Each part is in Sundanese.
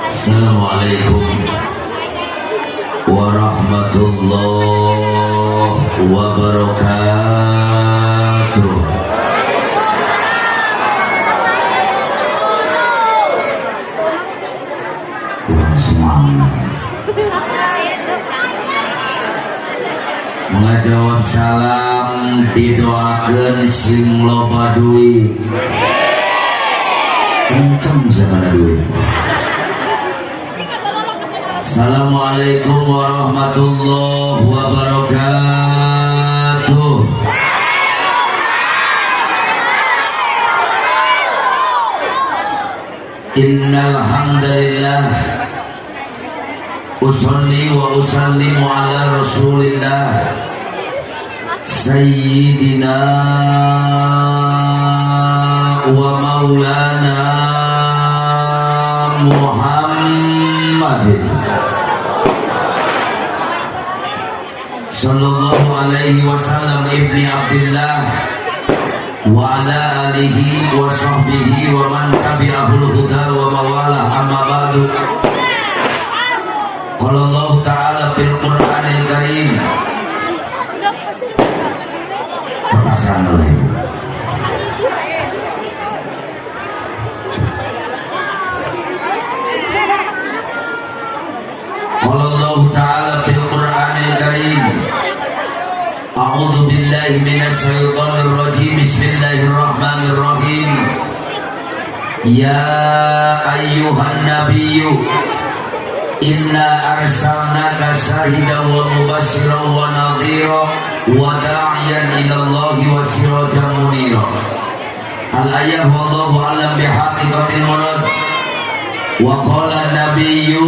Assalamualaikum warahmatullahi wabarakatuh. Kurang semangat. Mengajawab salam, didoakan sing loba duit. Kenceng siapa ada duit. Assalamualaikum warahmatullahi wabarakatuh. Innal hamdalillah usalli wa usallimu ala Rasulillah sayyidina wa maulana Muhammadin sallallahu alaihi wasallam ibni Abdillah wa ala alihi wa sahbihi wa man tabi'ahul huda wa mawalah, amma ba'du. Qala Allah ta'ala fil Qur'anil Karim. Perasaan oleh Qala Allah ta'ala fil Qur'anil Karim. A'udzu billahi minasyaitonir rajim. Bismillahirrahmanirrahim. Ya ayyuhan nabiyyu inna arsalnaka syahidan wa mubasysyiran wa nadhira wa da'iyan ila Allahi wa sirajan munira. Al-ayah wallahu a'lam bihaqiqatil murad. Wa qala an-nabiyyu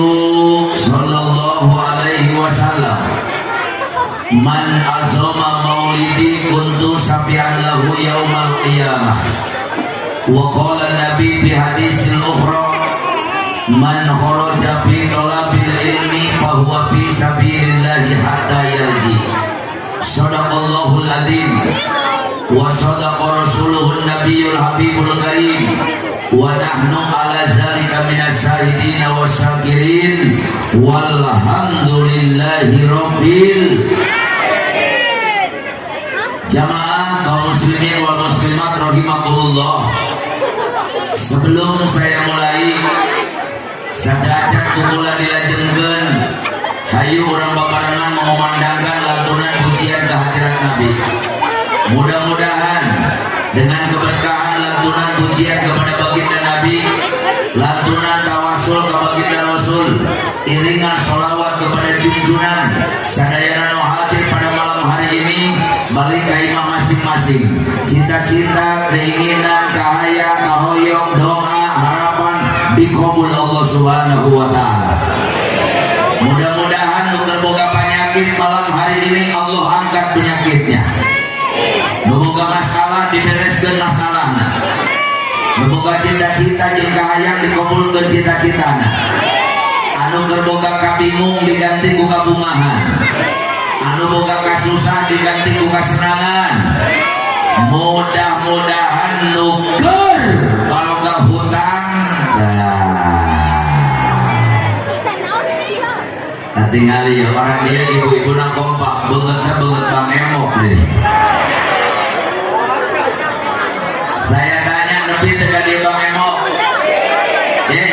sallallahu alaihi wasallam, man azama maulidi kuntu safi'an lahu yaumal qiyamah. Wa qala an-nabi bi hadisil ukhra, man kharaja fi talabil ilmi fa huwa fi sabilillahi hatta yarji. Sadaqallahul azim wa sadaqa rasuluhun nabiyul habibul karim wa nahnu ala zalika minas syahidin wasyakirin walhamdulillahi rabbil. Jamaah kaum muslimin wal muslimat rahimakumullah. Sebelum saya mulai, sadacan kumpulan dilajengkeun, hayu urang babarengan mengumandangkan lantunan pujian kehadirat Nabi. Mudah-mudahan dengan keberkahan lantunan pujian kepada baginda Nabi, lantunan tawasul ke baginda Rasul, iringan sholawat kepada junjunan sadayana nu hadir pada malam hari ini, balik ke imam masing-masing, cita-cita, keinginan, kahayang, kahoyong, doa, harapan dikabul Allah Subhanahu wa taala. Mudah-mudahan nu keur boga penyakit malam hari ini Allah angkat penyakitnya. Nu boga masalah dibereskeun masalahna. Nu boga cita-cita jeung kahayang dikabulkeun cita-citana. Anu keur boga kabingung diganti ku kabungahan. Anu boga kasusah diganti ku kasenangan. Mudah-mudahan nu keur baroga hutang. Nah, tinggali ya orang dia ibu-ibu nang kompak beungeutna beungeut Bang Emok deh. Saya tanya, nepi teu ka dieu Bang Emok?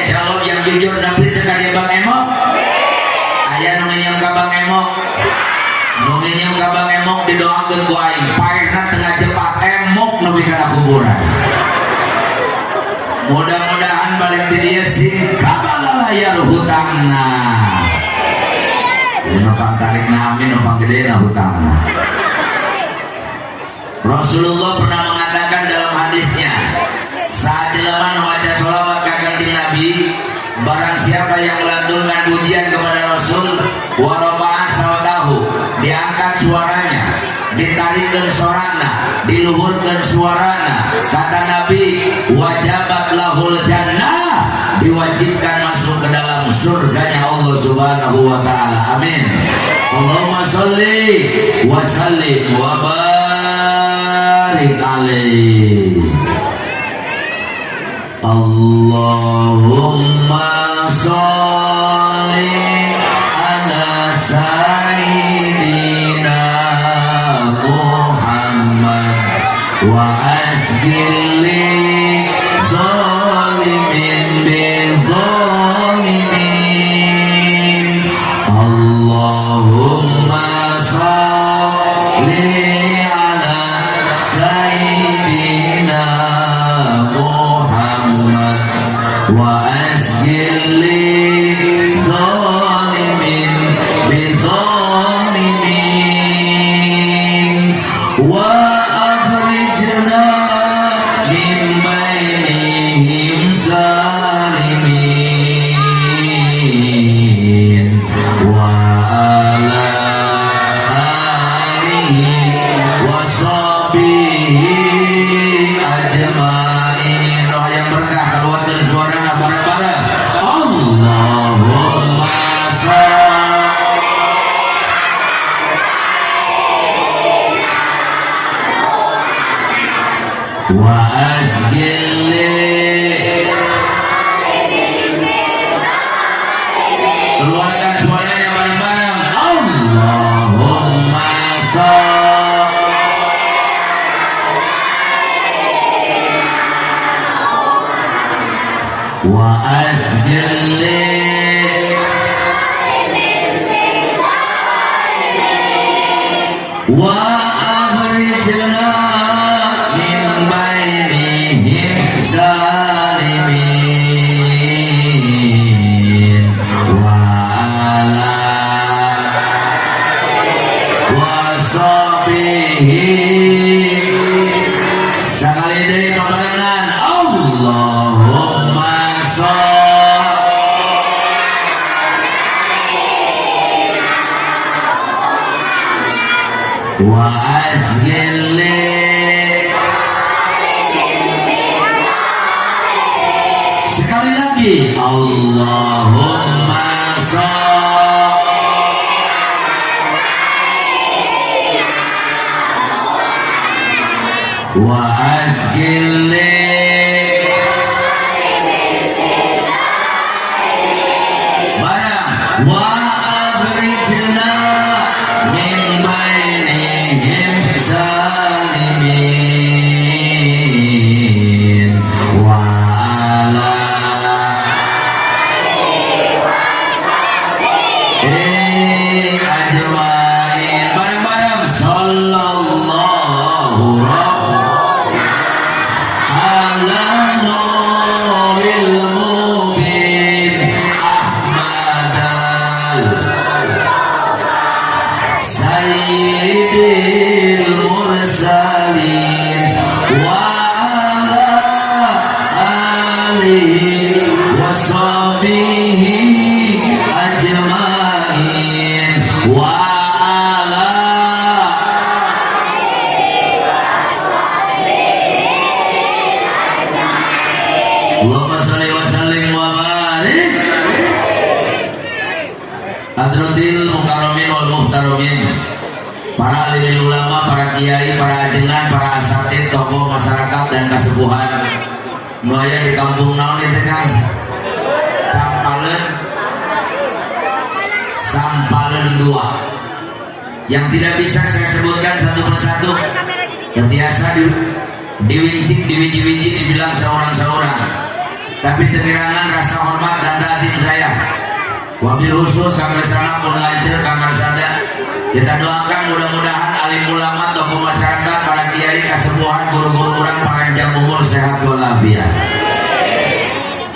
Jawab yang jujur, nepi teu ka dieu Bang Emok? Aya nu nginjem ka Bang Emok? Nu nginjem ka Bang Emok didoakeun ku aing paehna tengah jepak emok nepi kana kuburan. Mudah-mudahan balik di dieu sing kabalayar hutangna. Ya, numpang tarik amin, numpang gede na hutangna. Rasulullah pernah mengatakan dalam hadisnya, saat jelema nu maca sholawat ka Kanjeng Nabi, barang siapa yang melantunkan pujian kepada Rasul, wa rafa'a sautahu, diangkat suaranya, ditarikkan suarana, diluhurkan suarana, kata Nabi, wajabat lahul jannah, diwajibkan masuk ke dalam surganya Allah Subhanahu wa taala. Amin. Allahumma sholli wa sallim wa barik alaihi. Allahumma sholli Wa asgil li zalimin bi zalimin wa akhrijna min bainihim salimin wa ala alihi wa sahbihi ajmain. Roh yang berkah keluarkan suaranya bareng-bareng. Allahumma sholli wa asgil li, keluarkan suaranya bareng-bareng. Allahumma sholli wa asgil li wa akhrijna min bainihim salimin wa ala wa sahbihi. Sekali deui babarengan. Allahumma sholli wa asgil li. Sekali lagi. Allahumma sholli wa asgil li. Barang wa akhrijna min bainihim salimin wa ala ajmain. Bareng-bareng. Sallallahu ala nuril mubin ahmadal sayyidil mursalin wa ala alihi wa sahbihi ajmain wa ala. Allahumma sholli wa sallim wa barik. Hadratil mukarramin wal muhtaramin, para alim ulama, para kiai, para ajengan, para asatid, tokoh masyarakat dan kasepuhan nu aya di kampung naon ieu teh, Kang? Campalen, Sampalen 2, yang tidak bisa saya sebutkan satu persatu, yang biasa diwincik, diwiji-wiji, dibilang seorang-seorang, tapi tekirangan rasa hormat dan taatin saya. Wabil khusus Kang Resana pun lancar, Kang Arsada, kita doakan mudah-mudahan alim ulama, tokoh masyarakat, para kiai, kasepuhan, guru-guru urang panjang umur, sehat walafiat.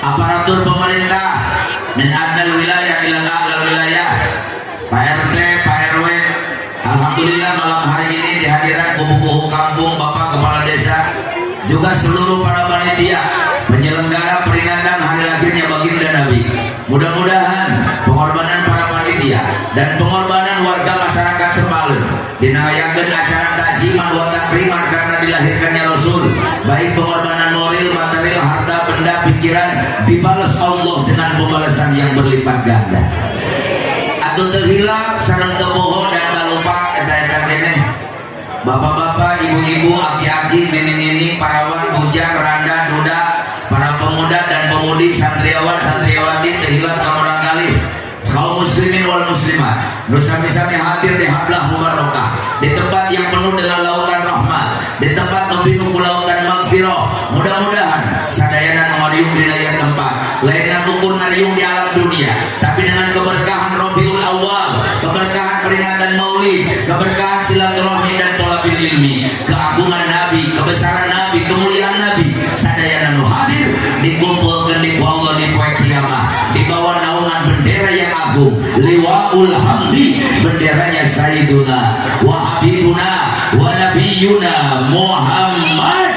Aparatur pemerintah min adnal wilayah ila a'lal wilayah, Pak RT, Pak RW, alhamdulillah malam hari ini dihadiran kubu-kubu kampung, Bapak Kepala Desa, juga seluruh para panitia penyelenggara peringatan hari lahirnya baginda Nabi. Mudah-mudahan pengorbanan para panitia dan pengorbanan warga masyarakat Sempalun dinayakan acara takziman wa takriman karena dilahirkannya Rasul, baik pengorbanan moral, material, harta, benda, pikiran, dibalas Allah dengan pembalasan yang berlipat ganda. Atau terhilap sareng teu bohong dan tak lupa eta-eta keneh, bapak-bapak, ibu-ibu, aki-aki, nini-nini, parawan, bujang, randa, duda, para pemuda dan pemudi, santriawan, santriawati, terhilap ka kali kaum muslimin wal muslimat nu sami-sami hadir di hablah mubarakah, di tempat yang penuh dengan lautan rahmat, di tempat nu pinuh ku lautan magfirah. Mudah-mudahan sadayana ngariung di daya tempat lain ngatukur ngariung di alam dunia, tapi dengan keberkahan Rabiul Awal, keberkahan peringatan Maulid, keberkahan silaturahmi dan tolabil ilmi, keagungan Nabi, kebesaran Nabi, kemuliaan Nabi, sadayana nu hadir dikumpulkan di Allah. bendera yang agung, Liwaul Hamdi, benderanya Sayyiduna wa Habibuna wa Nabiyuna Muhammad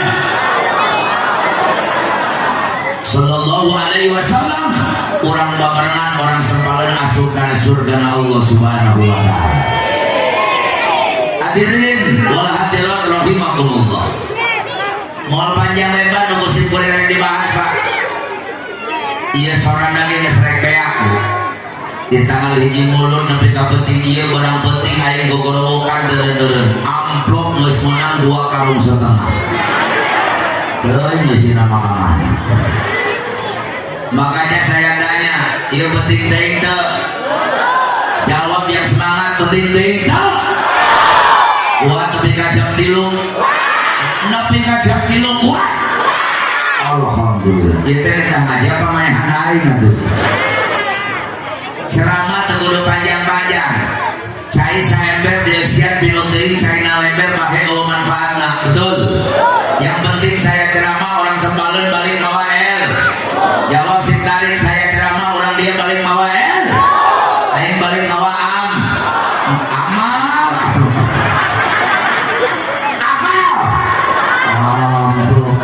sallallahu alaihi wasallam. Urang babarengan orang Sampaleun asup kana surga Allah Subhanahu wa taala. Hadirin wal hadirat rahimakumullah, moal panjang lebar nu sim kuring rek dibahas, Pak. Iya, sorana ge geus rek beak di tanggal 1 Mulud nepi ka penting ieu barang penting aing gogorowokan deureun-deureun amplop geus meunang 2,5 karung. Teuing geus nama ka mana. Makanya saya tanya, ieu penting teuing teu? Jawab yang semangat, penting teuing teu? Kuat nepi ka jam 3? Nepi ka jam 3 kuat? Alhamdulillah. Ieu teh tah ngaji apa maehan aing atuh? Ceramah teu kudu panjang-panjang. Cai saember dieusian pinuh teuing, caina lember make eueuh manfaatna. Betul? Yang penting saya ceramah orang Sampaleun balik mawa L. Jawab sing tarik, saya ceramah orang dia balik mawa L. Aing balik mawa am. Amal. Amal. Amplop.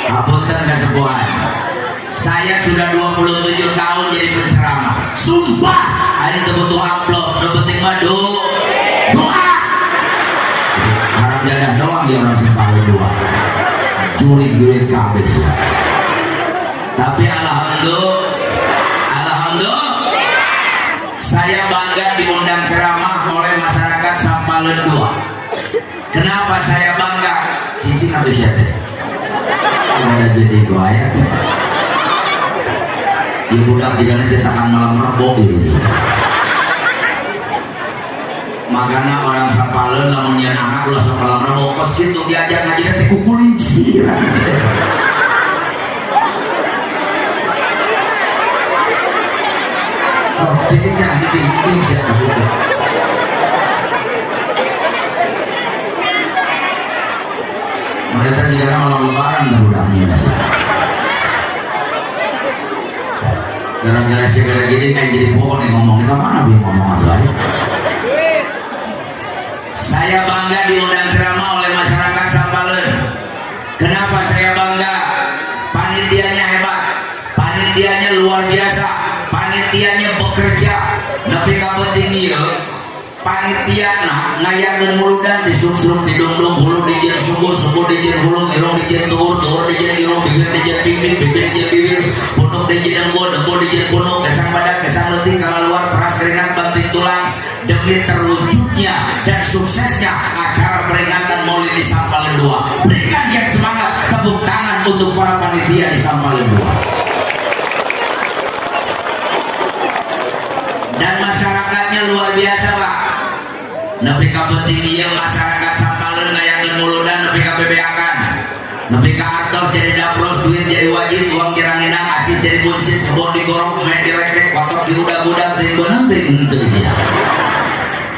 Hapunten kesepuhan. Saya sudah 27 tahun jadi penceramah. Sumpah, aing teu butuh amplop, nu penting mah doa. Haram jadah doang ya orang Sampaleun dua. Curi duit kabeh. Tapi alhamdulillah, alhamdulillah, saya bangga diundang ceramah oleh masyarakat Sampaleun 2. Kenapa saya bangga? Cicing atau siapa? Nggak ada jadi gua ya. Ya budak jika cetakan malam rebo gitu. Makanya orang Sampaleun lamun nyeun anak ulah sok malam rebo, kos kitu diajak ngaji teh kukulincir. Oh, cicingnya, cicing, ini siapa gitu. Mereka jika malam lebaran dah budaknya. Gara-gara si gara gini kayak jadi pohon yang ngomong kita mana belum ngomong aja aja. Saya bangga diundang ceramah oleh masyarakat Sampaleun. Kenapa saya bangga? Panitianya hebat, panitianya luar biasa, panitianya bekerja. Nepi ka penting ieu, panitia nah ngayakeun muludan disuruk-suruk didungdung, hulu dijieun suku, suku dijieun hulung, irung dijieun tuur, tuur dijieun irung, bibir dijieun pipit, pipit dijieun bibir, punuk dijieun dengkul, dengkul dijieun punuk, kesang badak, kesang leutik, luar peras keringat banting tulang demi terwujudnya dan suksesnya acara peringatan Maulid di Sampaleun 2. Berikan yang semangat, tepuk tangan untuk para panitia di Sampaleun 2. Dan masyarakatnya luar biasa, Pak. Nepi ka penting ieu masyarakat Sampaleun ngayakeun muludan nepi ka bebeakan. Nepi ka artos jadi daplos, duit jadi wajib, uang kiranginang, acis jadi buncis, kebon digorok, main direkek, kotok diudag-udag, teuing beunang teuing henteu sia.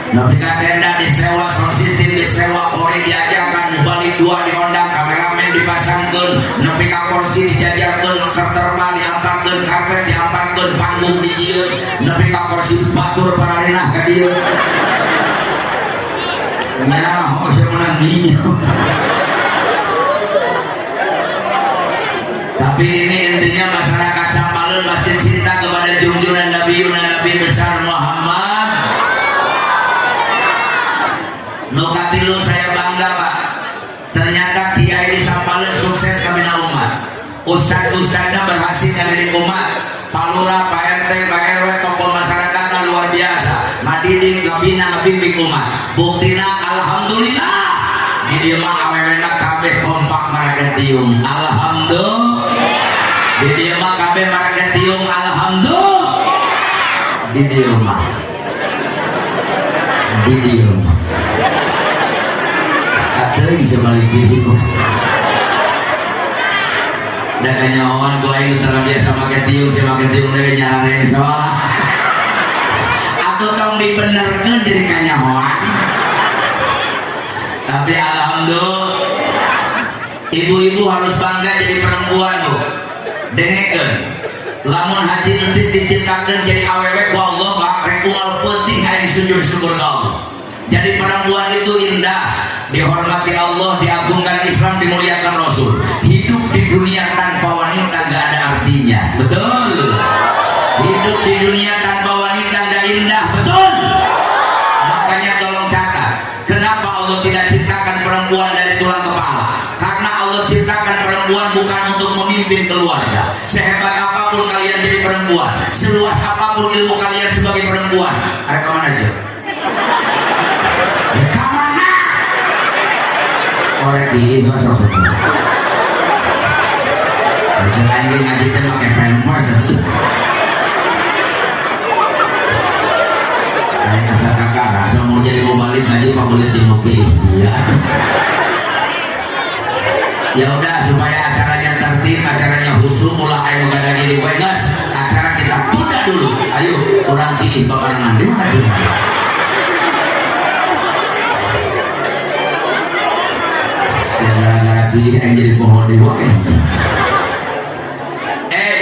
Nepi ka tenda disewa, sound system disewa, kori diajakan, balik dua diondang, kameramen dipasangkeun, nepi ka kursi dijajarkeun, kerterpa diamparkeun, karpet diamparkeun, panggung dijieun, nepi ka kursi batur pararinah ka dieu. Nyaho sia menang ninyo. Tapi ini intinya masyarakat Sampaleun masih cinta kepada junjungan Nabi Nabi besar Muhammad. Nu katilu saya bangga, Pak. Ternyata kiai di Sampaleun sukses kabina umat. Ustad-ustadnya berhasil ngadidik umat. Pak Lurah, Pak RT, Pak RW, tokoh masyarakat luar biasa. Ngadidik, ngabina, ngabimbing umat. Buktina alhamdulillah. Di dieu mah awewena kabeh kompak marake tiung. Alhamdulillah. Di dieu mah kabeh marake tiung. Alhamdulillah. Di dieu mah. Di dieu mah. Atuh bisa balik di dieu. Da kanyahoan ku aing teu biasa make tiung, si make tiung deui nyarane soal. Atuh tong dibenerkeun jadi kanyahoan. Tapi alhamdulillah, ibu-ibu harus bangga jadi perempuan, Bu. Dengekeun. Lamun Haji Entis diciptakan jadi awewe ku Allah, Pak, rek unggal peuting aya sujud syukur ka Allah. Jadi perempuan itu indah, dihormati Allah, diagungkan Islam, dimuliakan Rasul. Hidup di dunia tanpa wanita gak ada artinya. Betul. Hidup di dunia tanpa wanita gak indah. Betul. Makanya tolong catat. Kenapa Allah tidak ciptakan perempuan dari tulang kepala? Karena Allah ciptakan perempuan bukan untuk memimpin keluarga. Sehebat apapun kalian jadi perempuan, seluas apapun ilmu kalian sebagai perempuan, ada kemana aja? Ya, kemana? Orang di sok. Baca lagi ngaji teh make pampers atuh. Aing asa kakak rasa mau jadi mau balik ngaji pak boleh timoki. Iya. Ya udah, supaya acaranya tertib, acaranya khusyuk, ulah ayo gada gini wae geus. Acara kita tunda dulu. Ayo urang ki babarengan di mana tuh? Sia gara-gara ki yang jadi pohon di wae. Eh,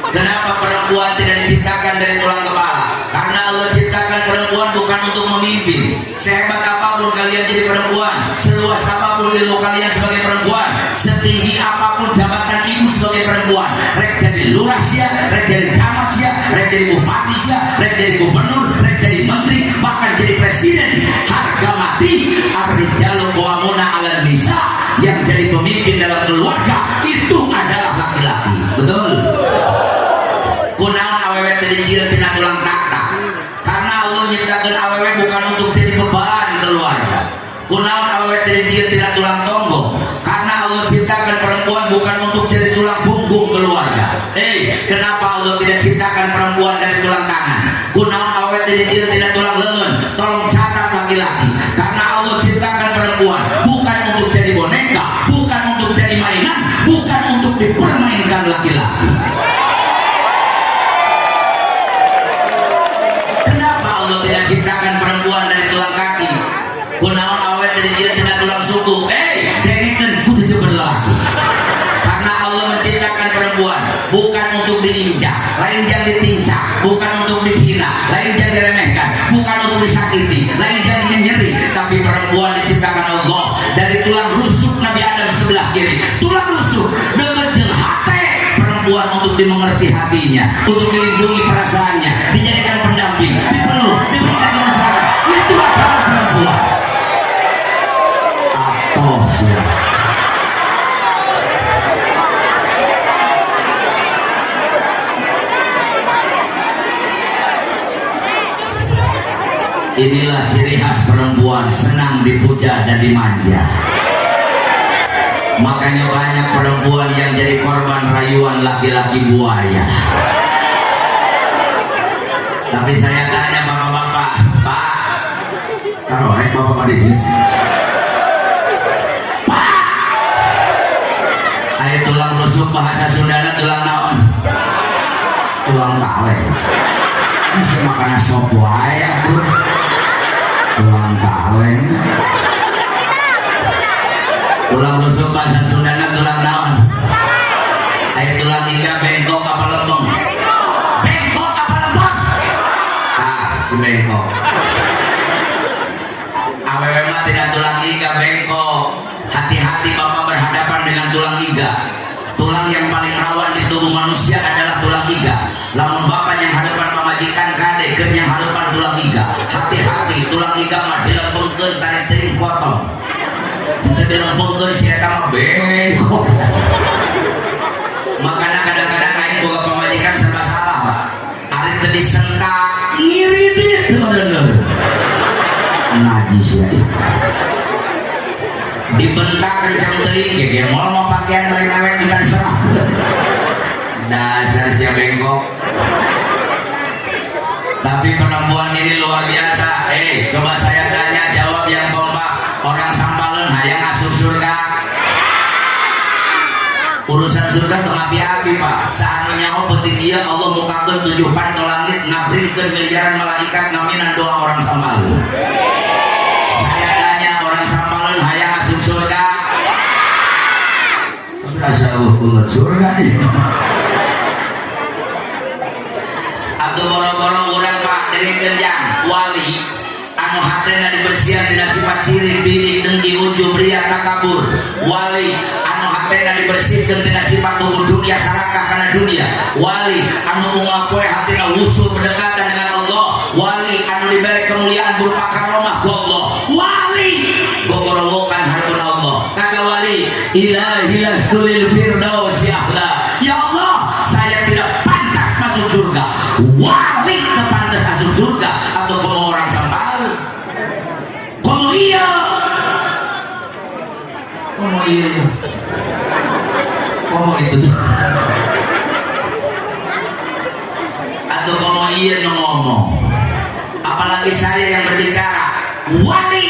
kenapa perempuan tidak diciptakan dari tulang kepala? Karena Allah ciptakan perempuan bukan untuk memimpin. Sehebat apapun kalian jadi perempuan, seluas apapun ilmu kalian sebagai perempuan, setinggi apapun jabatan ibu sebagai perempuan, rek jadi lurah sia, rek jadi camat sia, rek jadi bupati sia, rek jadi gubernur, rek jadi menteri, bahkan jadi presiden, harga mati, ar-rijalu qawwamuna 'alan nisa, yang jadi pemimpin dalam keluarga itu adalah laki-laki. Betul? Kunaon awewe teu dijieun tina tulang taktak? Karena Allah nyiptakeun awewe bukan untuk jadi beban keluarga. Kunaon awewe teu dijieun tina tulang tonggong? Karena Allah ciptakan perempuan bukan untuk jadi tulang punggung keluarga. Eh, kenapa Allah tidak ciptakan perempuan dari tulang tangan? Kunaon awewe teu dijieun tina tulang lengan? Tolong catat laki-laki. Karena Allah ciptakan perempuan bukan untuk jadi boneka, bukan untuk jadi mainan, bukan untuk dipermainkan laki-laki. Kenapa Allah tidak ciptakan perempuan dari tulang kaki? Kunaon awewe teu dijieun tina tulang suku? Eh, dengekeun kudu laki. Karena Allah menciptakan perempuan bukan untuk diinjak, lain jang ditincak, bukan untuk dihina, lain jang diremehkan, bukan untuk disakiti, lain jang nyeri, tapi perempuan diciptakan Allah dari tulang rusuk Nabi Adam sebelah kiri, tulang rusuk dengan jeung hate perempuan untuk dimengerti hatinya, untuk dilindungi perasaannya, dijadikan pendamping, dipeluk, diberikan kemesraan. Itu adalah perempuan. Atau siapa? Inilah ciri khas perempuan, senang dipuja dan dimanja. Makanya banyak perempuan yang jadi korban rayuan laki-laki buaya. Tapi saya tanya bapak-bapak, Pak, taruh bapak-bapak ini. Pak, ayo tulang rusuk bahasa Sundana tulang naon? Tulang kaleng. Masih makan sop wae atuh. Tulang kaleng. Tulang rusuk bahasa Sundana tulang naon? Ayo tulang iga bengkok apa lempeng? Bengkok apa lempeng? Ah, si bengkok. Awewe mah tidak tulang iga bengkok. Hati-hati bapak berhadapan dengan tulang iga. Tulang yang paling rawan di tubuh manusia adalah tulang iga. Lamun bapak yang hadapan pamajikan kade keur yang hadapan tulang iga. Hati-hati tulang iga mah dilempengkeun tarik teuing potong. Henteu dilempengkeun si eta mah bengkok. Makanya kadang-kadang aing boga pamajikan serba salah, Pak. Ari teu disentak, ngiridit teu bener. Najis ya. Dibentak kencang teuing ge moal mau pakaian mereka minta diserahkeun. Dasar sia bengkok. Tapi perempuan ini luar biasa. Eh, coba saya tanya, jawab yang kompak. Orang Sampaleun hayang asup surga? Urusan surga teu ngapi-api, Pak. Saanu nyaho penting ieu Allah mukakeun tujuh panto langit ngabrilkeun miliaran malaikat ngaminan doa orang Sampaleun. Saya tanya, orang Sampaleun hayang asup surga? Tapi asa eueuh surga nih. Dengekeun jang, wali anu hatena dibersihan tina sifat sirik, bidik, dengki, ujub, ria, takabur. Wali anu hatena dibersihkan tina sifat luhur dunia, sarakah kana dunia. Wali anu unggal poe hatina wusul berdekatan dengan Allah. Wali anu diberi kemuliaan berupa karomah ku Allah. Wali gogorowokan hareupeun Allah. Kata wali, ilahi lastu lil firdausi ahla. Ya Allah, saya tidak pantas masuk surga. Wali teu pantas masuk surga atau kalau orang Sampaleun? Komo iya, komo iya, komo itu atau komo iya nu ngomong, apalagi saya yang berbicara. Wali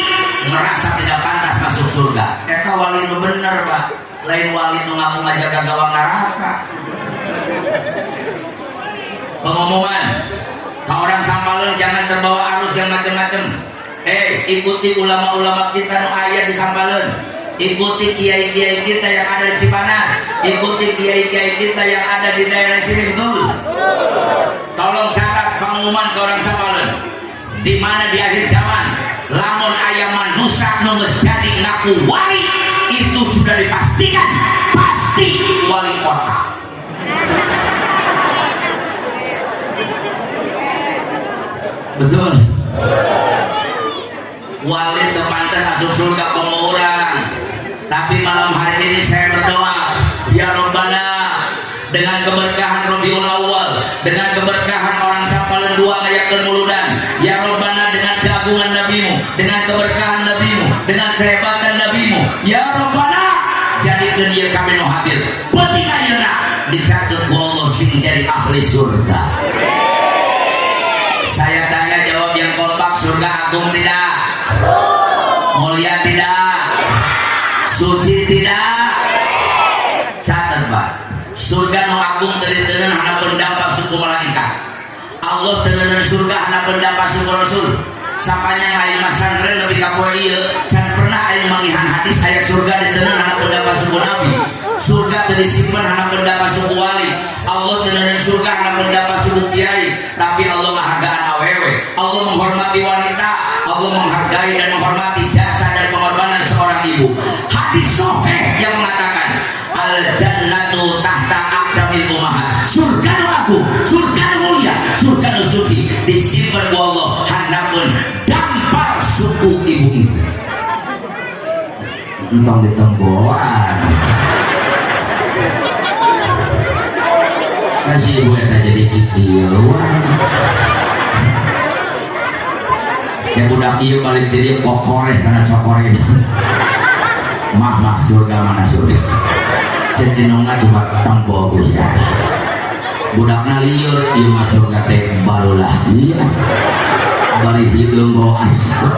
merasa tidak pantas masuk surga. Eta wali nu bener, Pak, lain wali nu ngaku ngajaga gawang neraka. Pengumuman ke orang Sampaleun, jangan terbawa arus yang macam-macam. Ikuti ulama-ulama kita nu aya di Sampaleun, ikuti kiai-kiai kita yang ada di Cipanas, ikuti kiai-kiai kita yang ada di daerah sini. Betul? Tolong catat pengumuman ke orang Sampaleun, di mana di akhir zaman lamun aya manusia nu geus jadi ngaku wali, itu sudah dipastikan pasti wali kota. Betul? Wali teu pantas masuk surga komo urang. Tapi malam hari ini saya berdoa, ya Rabbana, dengan keberkahan Rabiul Awal, dengan keberkahan orang Sampaleun dua ngayakeun muludan, ya Rabbana, dengan keagungan nabimu, dengan keberkahan nabimu, dengan kehebatan nabimu, ya Rabbana, jadikeun ieu kami nu hadir penting ayeuna dicatat ku Allah sing jadi ahli surga. Saya tanya, jawab yang kompak, surga agung tidak? Mulia tidak? Suci tidak? Catat, Pak. Surga nu agung teu diteundeun handapeun dampak suku malaikat. Allah teu neundeun surga handapeun dampak suku Rasul. Sapanjang aing masantren nepi ka poe ieu can pernah aing manggihan hadis aya surga diteundeun handapeun dampak suku Nabi. Surga teu disimpen handapeun dampak suku wali. Allah teu neundeun surga handapeun dampak suku kiai, tapi Allah ngahargaan awewe. Allah menghormati wanita. Allah menghargai dan menghormati jasa dan pengorbanan seorang ibu. Hadis sahih yang mengatakan al jannatu tahta aqdamil ummahat. Surga nu agung, surga nu mulia, surga nu suci disimpan ku Allah handapeun dampal suku ibu-ibu. Entong ditempoan. Masih ibu eta jadi kikieuan. Ya budak ieu balik ti dieu kokoreh kana cokore. Mah, mah, surga mana surga? Cek dinongna coba tempo ku sia. Budakna lieur, ieu mah surga teh barulah ieu. Bari hideung bawa asup.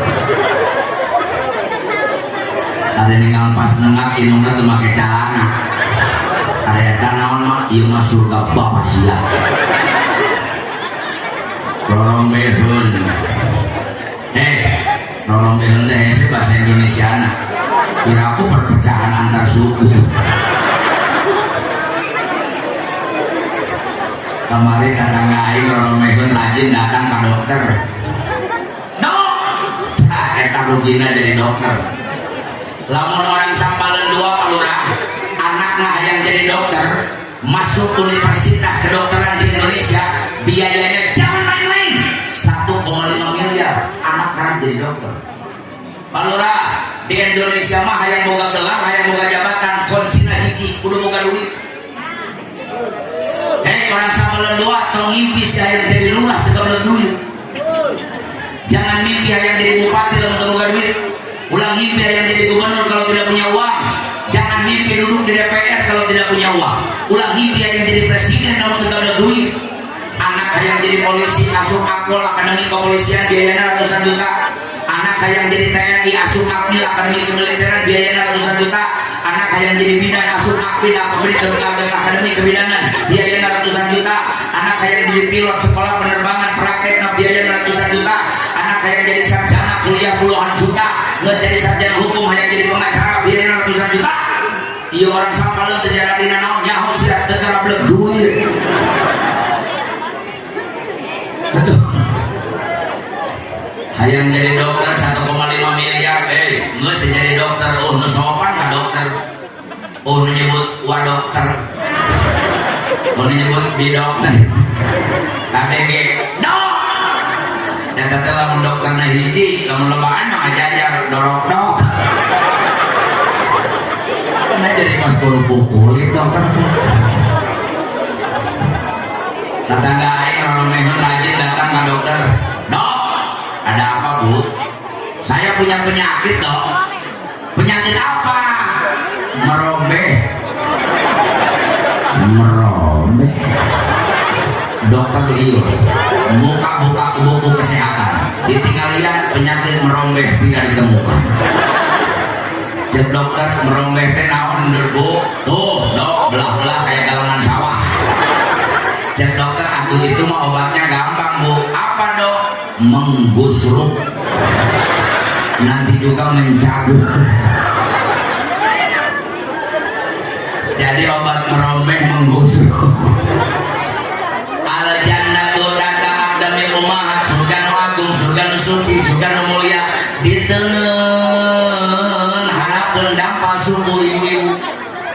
Ada ningal pas nengak indungna teu make calana. Ada eta naon mah, ieu mah surga bapak sia. Rorombeheun. Rorombeheun teh hese bahasa Indonesiana. Piraku perpecahan antar suku. Kamari tetangga aing rorombeheun rajin datang ke dokter. Dok, ah, eta rugina jadi dokter. Lamun orang Sampaleun dua, Pak Lurah, anaknya hayang jadi dokter, masuk universitas kedokteran di Indonesia, biayanya jangan main-main, 1,5 miliar anak hayang jadi dokter. Pak Lurah, di Indonesia mah hayang boga gelar, hayang boga jabatan, kuncina hiji, kudu boga duit. Hei, orang Sampaleun dua, tong ngimpi si hayang jadi lurah teu boga duit. Jangan mimpi hayang jadi bupati lamun teu boga duit. Ulah mimpi hayang jadi gubernur kalau tidak punya uang. Jangan mimpi duduk di DPR kalau tidak punya uang. Ulah mimpi hayang jadi presiden kalau tidak ada duit. Anak hayang jadi polisi asup akpol, akademi kepolisian, biayanya ratusan juta. Anak hayang jadi TNI asup akmil, akademi kemiliteran, biayanya ratusan juta. Anak hayang jadi bidan asup akbid, akademi kebidanan, biayanya ratusan juta. Anak hayang jadi pilot sekolah penerbangan praktek, biayanya ratusan juta. Anak hayang jadi sarjana kuliah puluhan juta. Nggak jadi sarjana hukum hayang jadi pengacara biayanya ratusan juta. Iya, orang Sampaleun teu jadi naon nyaho sia teu garablek duit. Betul. Hayang jadi dokter 1,5 miliar, geus jadi dokter, oh nu sopan ka dokter, oh nu nyebut wa dokter, oh nu nyebut bi dokter, KBG dok. Eta teh lamun dokterna hiji, lamun lobaan mah ngajajar dorok dok. Nah, jadi mas pukul dokter. Tetangga aing roromehun rajin datang ke dokter. "Dok, ada apa, Bu?" "Saya punya penyakit, Dok." "Penyakit apa?" "Merobeh." "Merobeh?" Dokter liur, muka buka buku kesehatan, ditinggal lihat penyakit merombeh tidak ditemukan. Cek dokter, "Merombeh teh naon, Bu?" "Tuh, Dok, belah-belah kayak galengan sawah." Cek dokter, "Atuh itu mah obatnya gampang, Bu." "Apa, Dok?" "Menggusruk, nanti juga mencagur." Jadi obat merombeh menggusruk. Al jannatu tahta aqdamil ummahat, surga nu agung, surga nu suci, surga nu mulia diteungeun hanapeun dampal suku ibu-ibu.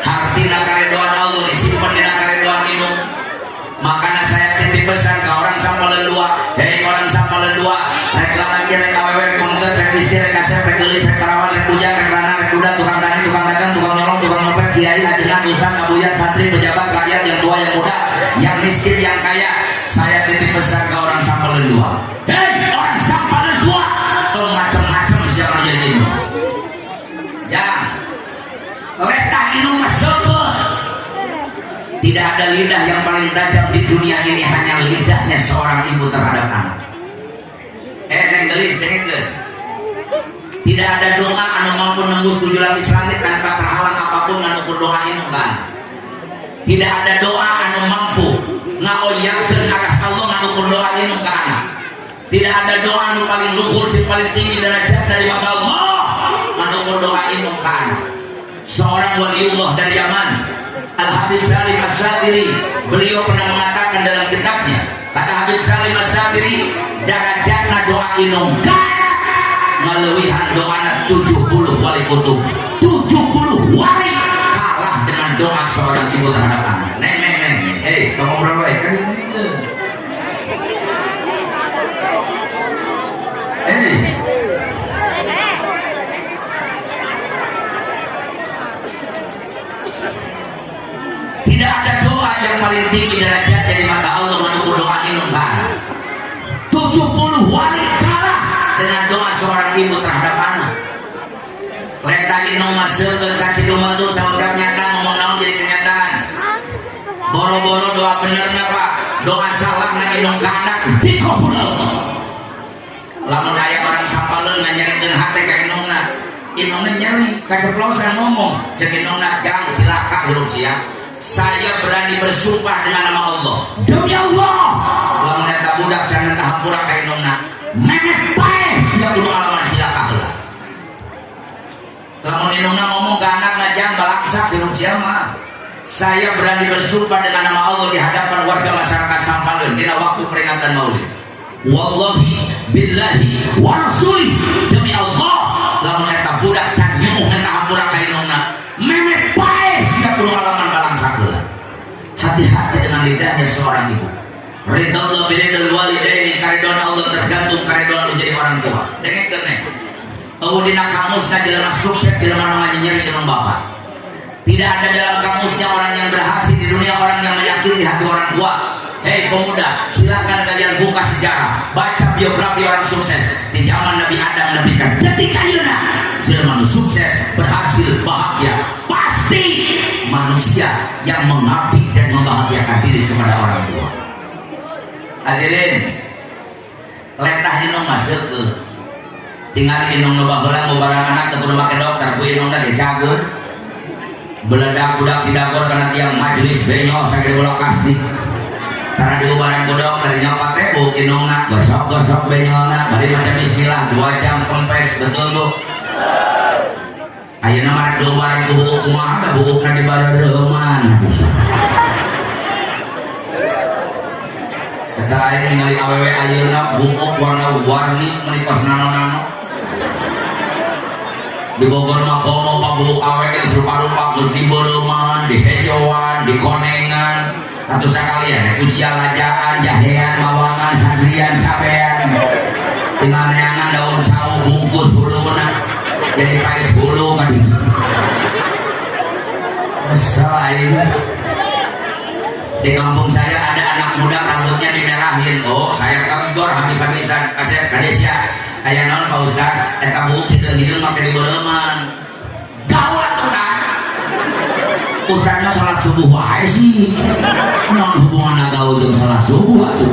Hartina karedoan Allah disimpan dina karedoan indung. Makanya saya titip pesan ke orang Sampaleun dua, hei orang Sampaleun dua, rek lalaki, rek awewe, rek pengker, rek istri, rek kasep, rek geulis, rek parawan, rek bujang, rek lanang, rek duda, tukang tani, tukang dagang, tukang nyolong, tukang nyopet, kiai, ajengan, ustaz, abuya, santri, pejabat, rakyat, yang tua, yang muda, yang miskin, yang kaya, saya titip pesan ke orang Sampaleun dua. Hei orang Sampaleun dua, tong macam-macam siapa jadi ini. Ya, letah indung mah seukeut. Tidak ada lidah yang paling tajam di dunia ini, hanya lidahnya seorang ibu terhadap anak. Neng gelis, dengekeun. Tidak ada doa anu mampu nembus tujuh lapis langit tanpa terhalang apapun anu ukur doa indung kan. Tidak ada doa anu mampu ngaoyangkeun aras Allah anu ukur doa indung ka anak. Tidak ada doa anu paling luhur jeung paling tinggi derajat dari mata Allah anu ukur doa indung ka anak. Seorang waliullah dari Yaman, Al Habib Salim As-Satiri, beliau pernah mengatakan dalam kitabnya, kata Habib Salim As-Satiri, darajatna doa indung ka anak ngaleuwihan doana 70 wali kutub. 70 wali kalah dengan doa seorang ibu terhadap anak. Neng, neng, neng, eh, tong ngobrol wae kan ini. Eh, tidak ada doa yang paling tinggi derajatnya di mata Allah menunggu doa indung kan. 70 wali kalah dengan doa seorang ibu terhadap anak. Letah indung mah seukeun saciduman tuh saucap nyata, ngomong naon jadi kenyataan. Boro-boro doa benerna, Pak, doa salah na indung ka anak dikabul Allah. Lamun aya orang Sampaleun nganyerikeun hate ka indungna, indungna nyeri, kaceplosan ngomong, cek indungna, "Jang, cilaka hirup sia. Saya berani bersumpah dengan nama Allah, demi Allah, lamun eta budak can minta hampura ka indungna, memek paeh sia kudu ngalaman cilaka heula." Lamun indungna ngomong ke anakna, "Jang, balaksak hirup sia mah, saya berani bersumpah dengan nama Allah di hadapan warga masyarakat Sampaleun dina waktu peringatan Maulid, wallahi billahi wa rasuli, demi Allah, lamun eta budak can nyuuh minta hampura ka indungna, memek paeh sia kudu ngalaman balangsak heula." Hati-hati dengan lidahnya seorang ibu. Ridha Allah biridhal walidaini, karidhoan Allah tergantung karidhoan lu jadi orang tua. Dengekeun nih. Eueuh dina kamusna jelema sukses jelema nu nganyeri indung bapak. Tidak ada dalam kamusnya orang yang berhasil di dunia orang yang menyakiti hati orang tua. Hei pemuda, silakan kalian buka sejarah, baca biografi orang sukses di zaman Nabi Adam, Nabi kan detik ayeuna. Jelema nu sukses, berhasil, bahagia, pasti manusia yang mengabdi dan membahagiakan diri kepada orang tua. Hadirin, letah indung mah seukeut. Tinggal indung nu baheula ngubaran anak teu kudu make dokter, ku indungna ge cager. Beledak budak tidak gor kana tiang majelis benyol sagede bola kasti. Tara diubaran ku dokter, nyopat teh bu indungna gosok-gosok benyolna bari maca bismillah 2 jam kempes, betul Bu? Ayeuna mah rek diubaran ku buuk kumaha da buukna dibareureman. Eta Eta aing ningali awewe ayeuna buuk warna-warni meuni kos nano-nano. Di Bogor mah komo pabuuk awewe geus rupa-rupa, geus dibeureuman, dihejoan, dikonengan, atuh sakalian usia lajaan, jahean, bawangan, sadrian, cabean. Tinggal neangan daun cau bungkus huluna jadi paes hulu kan itu. Selain di kampung saya ada anak muda rambutnya dimerahin, oh saya tegur habis-habisan, kasih kades ya, kayak naon Pak Ustad, eta buuk hideung-hideung make dibeureuman. Gaul atuh kan. Ustadnya sholat subuh wae sih. Naon hubunganna gaul jeung sholat subuh atuh?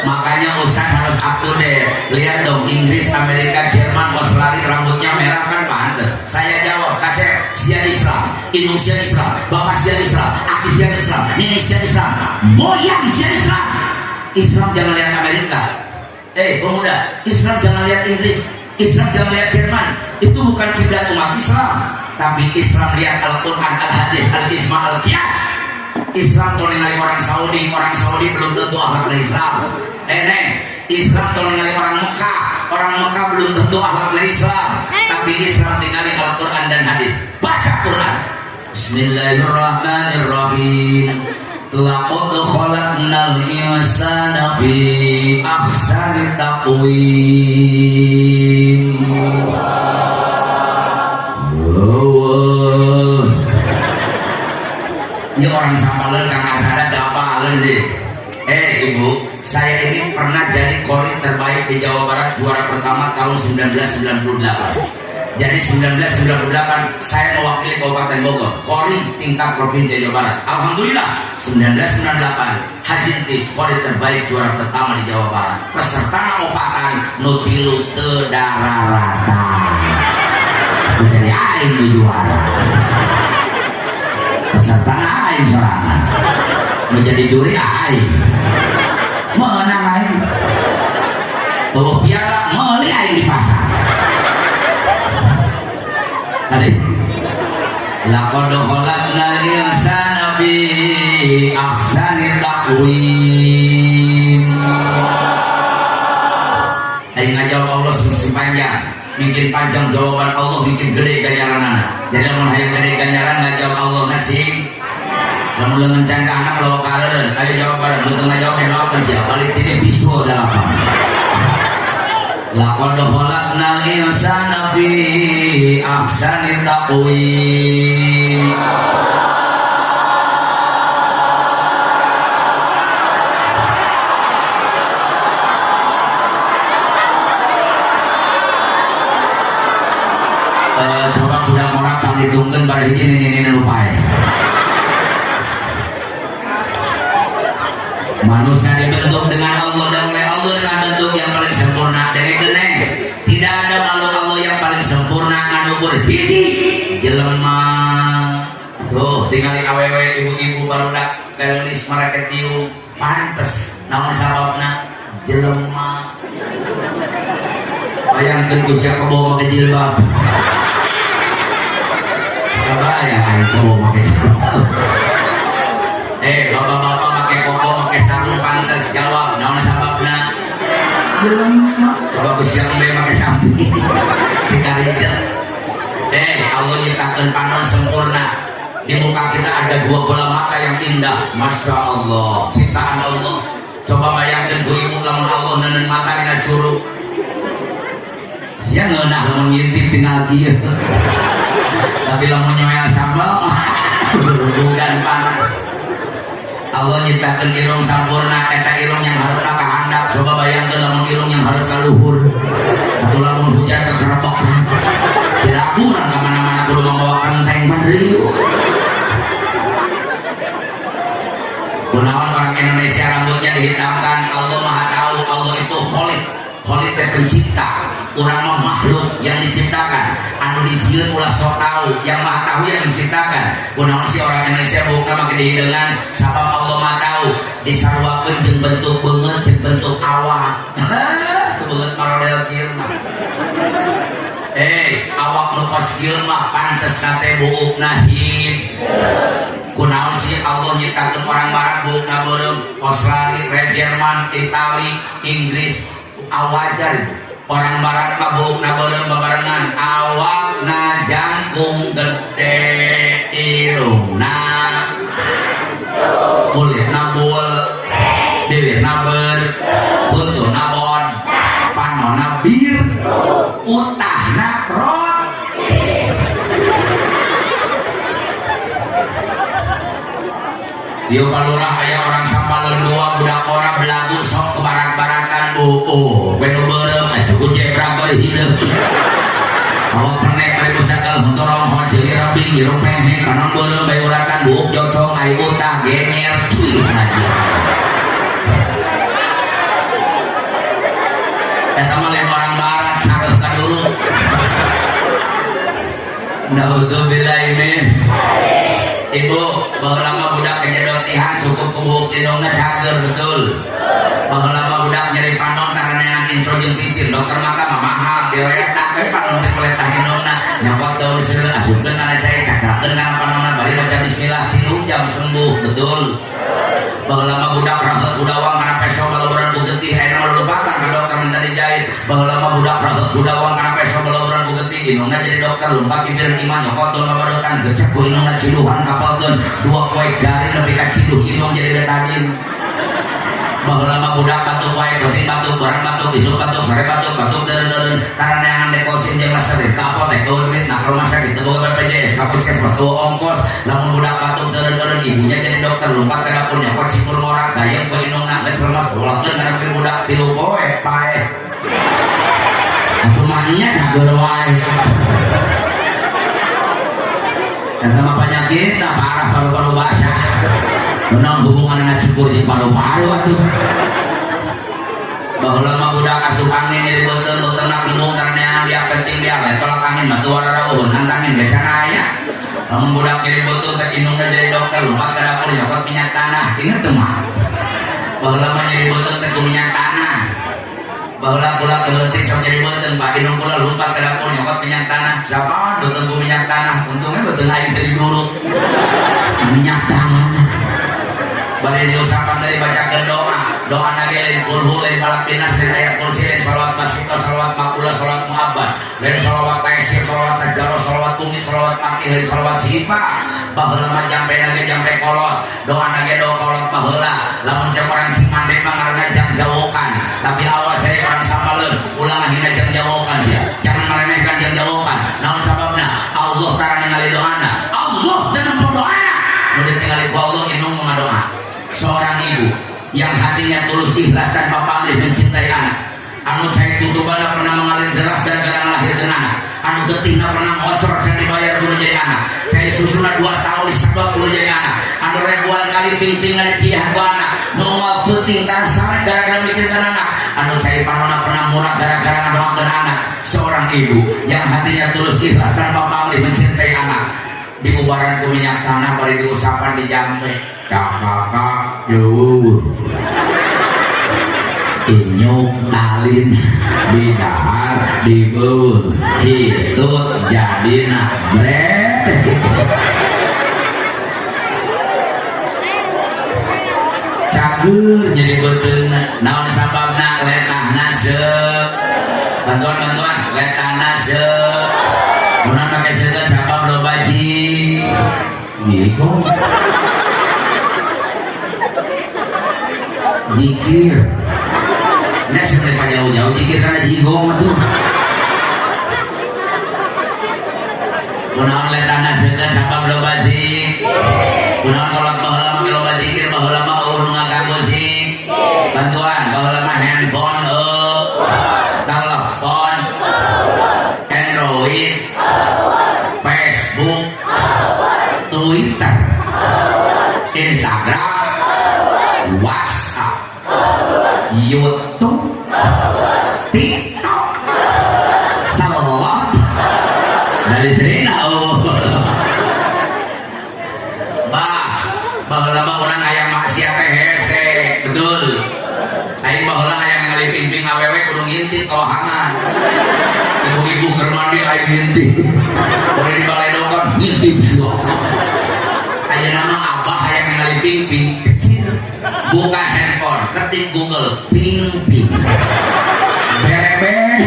Makanya Ustadz harus up to date. Lihat dong Inggris, Amerika, Jerman, Australia rambutnya merah kan pantes. Saya jawab, kasep sia Islam, indung sia Islam, bapak sia Islam, aki sia Islam, nenek sia Islam, moyang sia Islam. Islam jangan lihat Amerika. Pemuda, Islam jangan lihat Inggris, Islam jangan lihat Jerman. Itu bukan kiblat umat Islam, tapi Islam lihat Al-Quran, Al-Hadis, Al-Ijma, Al-Qiyas. Islam tong ningali orang Saudi, orang Saudi belum tentu akhlak Islam. Neng, Islam tong ningali orang Mekah, orang Mekah belum tentu akhlak Islam. Tapi Islam tingali Al-Quran dan hadis. Baca Quran. Bismillahirrahmanirrahim. Laqad khalaqnal insana fi ahsani taqwim. Oh. Ini orang sampaleun Kang Asada gak apaleun sih. Ibu, saya ini pernah jadi qori terbaik di Jawa Barat juara pertama tahun 1998. Jadi 1998 saya mewakili Kabupaten Bogor, qori tingkat Provinsi Jawa Barat. Alhamdulillah 1998 Haji Entis qori terbaik juara pertama di Jawa Barat. Peserta opatan nu tilu teu dararata. Jadi aing nu juara. Peserta aing sorangan. Menjadi juri aing. Menang aing. Bawa piala meuli aing di pasar. Tadi laqad khalaqnal insana fi ahsani taqwim. Aing ngajawab Allah sing panjang, bikin panjang jawaban Allah bikin gede ganjaranana. Jadi lamun hayang gede ganjaran ngajawab Allah nasi. Lamun leungeun can ka anak lawa kareureun, ayo jawab bareng, nu teu ngajawab didoakeun sia balik tini visual dalapan. Laqad khalaqnal insana fi ahsani taqwim. Coba budak ngora panghitungkeun bara hiji nini-nini nu paeh. Manusia dibentuk dengan Allah dan oleh Allah dengan bentuk yang paling sempurna. Dengekeun neng, tidak ada makhluk Allah yang paling sempurna anu ukur hiji jelema. Tuh tingali awewe ibu-ibu barudak geulis marake tiung pantes. Naon sababna? Jelema. Bayangkeun ku sia kebo make jilbab. Kabayang aing kebo make jilbab. Bapak-bapak make koko make sarung pantes jawab naon sababna? Jelema. Coba ku sia embe make samping. Dikarijet. Allah nyiptakeun panon sempurna. Di muka kita ada dua bola mata yang indah. Masya Allah, ciptaan Allah. Coba bayangkan ku ibu lamun Allah neundeun mata dina curug. Sia ngeunah lamun ngintip tinggal kieu. Tapi lamun nyoel sambal berhubungan panas. Allah nyiptakeun irung sampurna, eta irung yang hareup ka handap. Coba bayangkeun lamun irung yang hareup ka luhur. Atau lamun hujan kekerebok. Tidak kurang ka mana-mana kudu membawa kenteng pandriu. Kunaon orang Indonesia rambutnya dihitamkan? Allah Maha Tahu, Allah itu Khalik. Khalik teh pencipta. Urang mah makhluk yang diciptakan. Anu dijieun ulah sok tahu, yang Maha Tahu yang menciptakan. Kunaon sih orang Indonesia buka make dihideungan? Sabab Allah Maha Tahu disaruakeun jeung bentuk beungeut jeung bentuk awak. Tuh beungeut marodel kieu mah. Awak nu kos ieu mah pantes teh buukna kunaon sih Allah nyiptakeun orang barat buukna beureum, Australia, Red Jerman, Itali, Inggris. Awajar orang barat mah buukna beureum babarengan, awakna jangkung gede, irungna kulitna bul, bibirna ber, buntuna bon, panona bir, utahna rot. Ieu palurah aya orang Sampalon dua budak ora belagu sok ke barat-baratan bu. Oh, we nu beureum aya suku jebra beuh hideung. Awak penek bari pusakal huntorong hon ceuli rabing irung pengheng panon beureum bae uratan buuk jocong ai utah genyer cuy ngaji. Eta mah lain orang barat careuh ka dulu. Naudzubillah min. Ibu, baheula mah budak kejedotihan cukup ku buuk indungna cager, betul. Baheula mah budak nyeri panon taranean info jeung pisir, dokter mata mah mahal, diletak we panon teh kuletah indungna, nyokot daun seureuh asupkeun kana cai, cacalkeun kana panonna bari maca bismillah 3 jam sembuh, betul. Baheula mah budak raheut budawang kana peso baloboran ku getih, ayeuna mah lupatan ka dokter minta dijahit. Baheula mah budak raheut budawang kana peso baloboran ku getih, indungna jadi dokter lumpat pipireun imah nyokot daun babadotan gecek ku indungna ciduhan kapalkeun 2 poe garing nepi ka ciduh indung jadi betadin. Baheula mah budak batuk wae, penting batuk, barang batuk, isuk batuk, sore batuk, batuk deureun-deureun, taraneangan deposit jeung meser ka apotek eueuh duit, nah ke rumah sakit teu boga BPJS, ka puskesmas teu ongkos. Lamun budak batuk deureun-deureun ibunya jadi dokter lumpat ka dapur nyokot sipur ngorak gayeng ku indungna geus lemes bolotkeun kana pikir budak 3 poe paeh. Atuh mah nya cager wae. Eta mah penyakit parah paru-paru basah. Menang hubungan dengan cikur jeung paru-paru atuh. Baheula mah budak asup angin nyeri beuteung, beuteungna kembung taraneangan dia penting dia lain tolak angin mah teu wararauhun nantangin ge can aya. Lamun budak nyeri beuteung teh indungna jadi dokter lumpat ka dapur nyokot minyak tanah, inget teu mah. Baheula mah nyeri beuteung teh ku minyak tanah. Baheula kula keleutik sok nyeri beuteung, Pak indung kula lumpat ka dapur nyokot minyak tanah. Siapa beuteung ku minyak tanah? Untungnya beuteung aing teh diduruk. Minyak tanah. Bari diusapan dari bacakeun doa, doa nage lain kulhu, lain falaq binas, lain ayat kursi, lain salawat basito, salawat makula, salawat muhabbah, lain salawat taisir, salawat sajarah, salawat kumi, salawat mati, lain salawat sifa. Baheula mah jampe nage jampe kolot, doa nage doa kolot baheula. Lamun cek orang Cimande mah ngaranna jam jawokan, tapi awas saya orang Sampaleun ulah ngahina jam jawokan sia. Jangan meremehkan jam jawokan. Naon sababna? Allah tara ningali doana, Allah teu nempo doana. Nu ditingali ku Allah indung ngadoa. Seorang ibu yang hatinya tulus ikhlas tanpa pamrih mencintai anak, anu cai tutubana pernah mengalir deras gara-gara ngalahirkeun anak, anu getihna pernah ngocor can dibayar kudu jadi anak, cai susuna 2 tahun disedot kudu jadi anak, anu ribuan kali ping-pingan diciah ku anak, nu moal peuting tara sare gara-gara mikirkeun anak, anu cai panona pernah murah gara-gara ngadoakeun anak. Seorang ibu yang hatinya tulus ikhlas tanpa pamrih mencintai anak, diubaran ku minyak tanah bari diusapan di jampe, cakakak jauh inyuk talin bidahar dibeur hitut jadina bret. Cager jadi beuteungna naon sababna letahna seuk. Bantuan-bantuan letahna seuk. Mun make seukeut sabab loba jiko. Jikir. Nah, sebenarnya jauh-jauh jikir karena jigong tuh. Kunaon letahna seukeut sabab loba zik. Kunaon kolot baheula mah loba zikir baheula mah eueuh nu ngaganggu zik. Bantuan baheula mah handphone eueuh, telepon, Android, Facebook, Twitter, Instagram, WhatsApp, YouTube, TikTok, selot dari sini. Oh, bah, baheula mah urang aya maksiat teh hese, betul. Aing baheula hayang ngaliping-ping awewe kudu ngintip kawahangan. Ibu-ibu Ibu-ibu keur mandi aing ngintip. Boleh di balai dokan ngintip sia. Ayeuna mah abah hayang ningali ping-ping kecil. Buka handphone, ketik Google ping-ping. Bebe.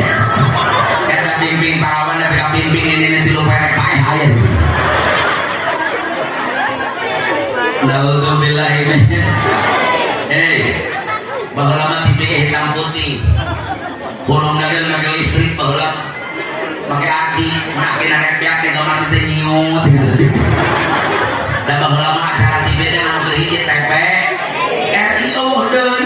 Eta ping-ping parawan tapi ka ping-ping ini nanti lu perek paeh aya. Naudzubillah min. Baheula mah TV ge hitam putih. Hulung dagel make listrik baheula. Make aki, mun aki narek beak teh gambar teh nyiut gitu. Da baheula mah acara TV teh anu teu hiji TV RI eueuh deui.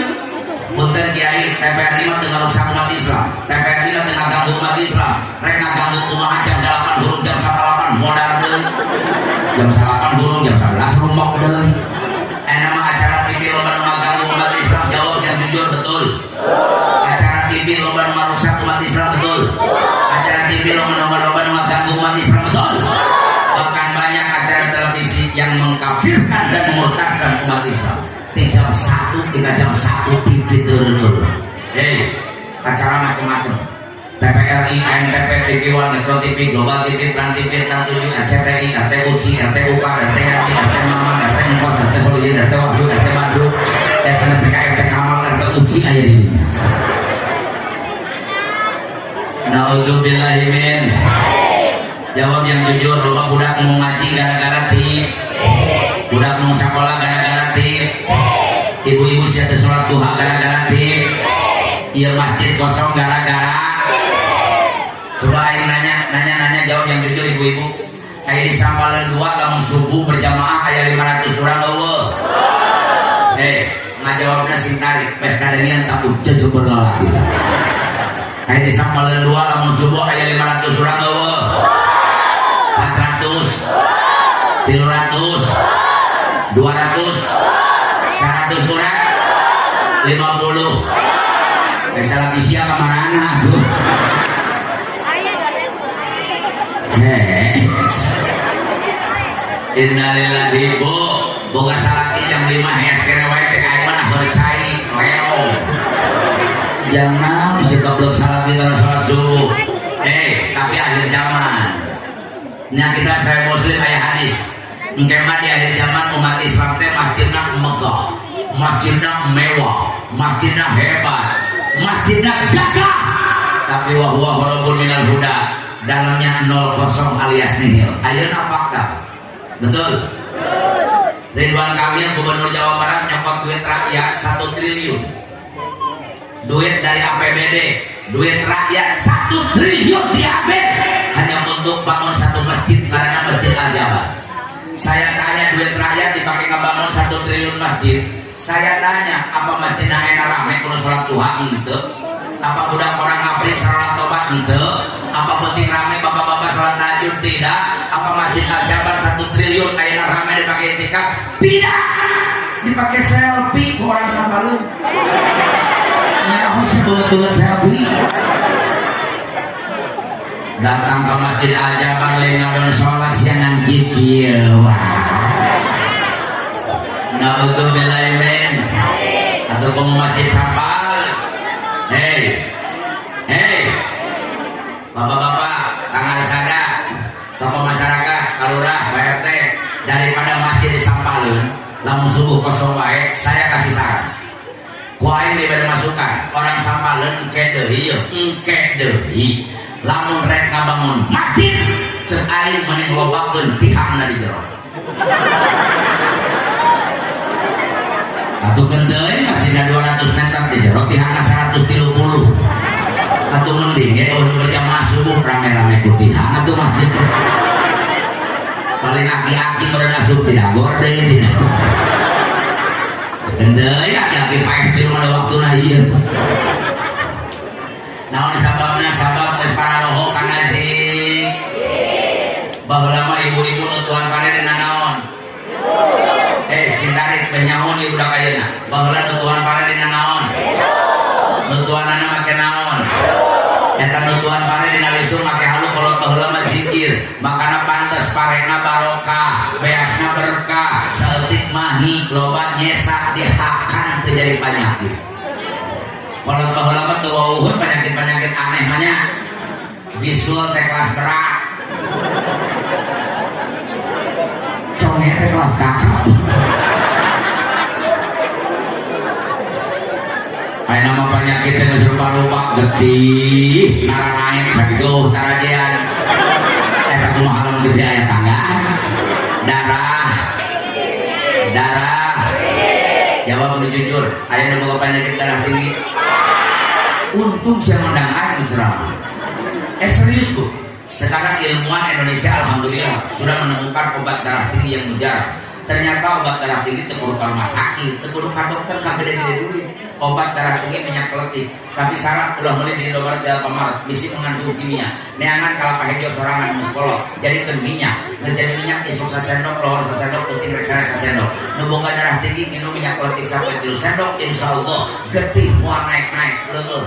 Punten Kiai, TVRI mah teu ngaruksak umat Islam. TVRI mah teu ngaganggu umat Islam. Rek ngaganggu kumaha jam 8 hurung jam 8 modar deui. Jam 8 hurung jam 11 rumok deui. Enak mah acara TV loba nu ngaganggu umat Islam, jawab yang jujur betul. Acara TV loba nu ngaruksak umat Islam betul. Acara TV loba nu ngaganggu umat Islam betul. Bahkan banyak acara televisi yang mengkafirkan dan memurtadkan umat Islam. Di jam 1 tiga jam 1 TV turun. Hei, acara macam-macam. TVRI, ANTV, TV One, Metro TV, Global TV, Trans TV, Trans 7, RCTI, RT Uci, RT UK, RT RI, RT Maman, RT Ngkos, RT Solidin, RT Wahyu, RT Bandung, RT NPK, RT Kamal, RT Uci aya di dinya. Naudzubillahi min. Jawab yang jujur, loba budak mau ngaji gara-gara TV. Budak mau sekolah gara-gara TV. Ibu-ibu sia teu sholat duha gara-gara TV. Ieu masjid kosong gara-gara. Coba aing nanya, nanya, nanya, jawab yang jujur ibu-ibu. Aya di Sampaleun 2 lamun subuh berjamaah aya 500 orang eueuh. Ngajawabna sing tarik, beh kadenian takut jejebur lalaki. Aya di Sampaleun 2 lamun subuh aya 500 orang eueuh. 400, 300, 200, 100 orang, 50. Salah isia kamarana tuh. Hei. Innalillahi bu, boga salaki jam 5 hees kene wae cek aing mah nah cai leo. Jangan si goblok salaki kalau sholat subuh. Tapi akhir zaman. Nya kita saya muslim aya hadis. Engke mah di akhir zaman umat Islam teh masjidna megah, masjidna mewah, masjidna hebat, masjidna gagah. Tapi wa huwa kharabun minal huda, dalamnya 0 kosong alias nihil. Ayeuna fakta. Betul? Ridwan Kamil Gubernur Jawa Barat nyokot duit rakyat 1 triliun. Duit dari APBD, duit rakyat 1 triliun diambil hanya untuk bangun satu masjid karena Masjid Al Jabar. Saya tanya, duit rakyat dipakai ngebangun 1 triliun masjid. Saya tanya, apa masjid enak rame kudu sholat duha? Ente. Apa budak orang ngabrik sholat tobat? Ente. Apa penting rame bapak-bapak sholat tahajud? Tidak. Apa Masjid Al Jabar 1 triliun ayeuna rame dipakai itikaf? Tidak. Dipakai selfie ke orang Sampalu. Nyaho sih banget-banget selfie. Datang ke Masjid Al Jabar lain ngadon sholat siangan kieu wah. Naudzubillah min. Atau ke Masjid Sampal. Hei. Hei. Bapak-bapak, Kang Arsada, tokoh masyarakat, Pak Lurah, Pak RT, daripada masjid di Sampalun, lamun subuh kosong wae, saya kasih saran. Ku aing diberi masukan, orang Sampalun engke deui yeuh, engke deui. Lamun rek ngabangun masjid, cek aing mending lobakeun tihangna di jero. Atuh deui masjidna 200 meter di jero tihangna 130. Atuh mending ya kalau berjamaah subuh rame-rame ku tihang atuh masjid. Paling aki-aki meureun asup tidak gorden tidak. Deui aki-aki paeh di rumah ada waktuna ieu. Naon sababna? Sabab geus paraloho kana zik. Baheula mah ibu-ibu nutuhan pare dina naon? Sing tarik beh nyaho ieu budak ayeuna. Baheula nutuhan pare dina naon? Nutuhanana make naon? Eta nutuhan pare dina lisung make halu kolot baheula mah zikir. Makana pantes parena barokah, beasna berkah, saeutik mahi loba nyesa dihakan teu jadi panyakit. Kolot baheula mah teu wawuhun penyakit-penyakit aneh mah nya. Bisul teh kelas berat, conge teh kelas kakap. Ayo nama penyakit yang geus rupa-rupa, getih naranaek sakitu tarajean eta kumaha lamun getih aya tanggaan. Darah, darah, jawab nu jujur, aya nu boga penyakit darah tinggi? Untung saya ngundang aing ceramah. Serius bu, sekarang ilmuwan Indonesia alhamdulillah sudah menemukan obat darah tinggi yang mujarab. Ternyata obat darah tinggi teu kudu ka rumah sakit, teu kudu ka dokter, kabeh gede duit. Obat darah tinggi minyak keletik, tapi syarat ulah meuli di Indomaret, di Alfamart, bisi mengandung kimia. Neangan kalapa hejo sorangan geus kolot, jadikeun minyak. Geus jadi minyak, isuk sasendok, lohor sasendok, peuting rek sare sasendok. Nu boga darah tinggi minum minyak keletik sampai 3 sendok, insyaallah getih moal naik-naik leueur.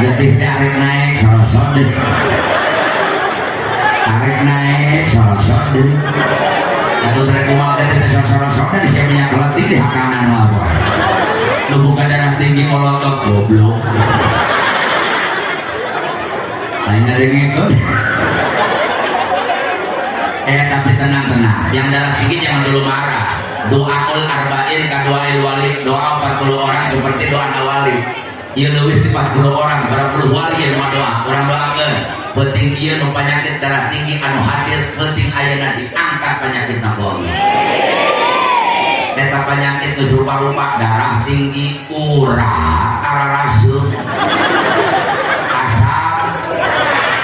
Getih teh arek naik sorosot deh, arek naik sorosot deh. Aduh, rek kumaha teh teh sorosot di sia minyak keletik di hakanan mah. Nu boga darah tinggi molotot goblok. Aing ngadengekeun. Tapi tenang-tenang, yang darah tinggi jangan dulu marah. Doaul arba'in ka doail wali, doa 40 orang seperti doa wali. Ieu leuwih ti 40 orang, berapa puluh wali yang mau doa, urang doakeun. Penting ieu nu penyakit darah tinggi anu hadir, penting ayeuna diangkat penyakit ku Allah. Eta penyakit geus rupa-rupa, darah tinggi, urat, araraseuh, asam,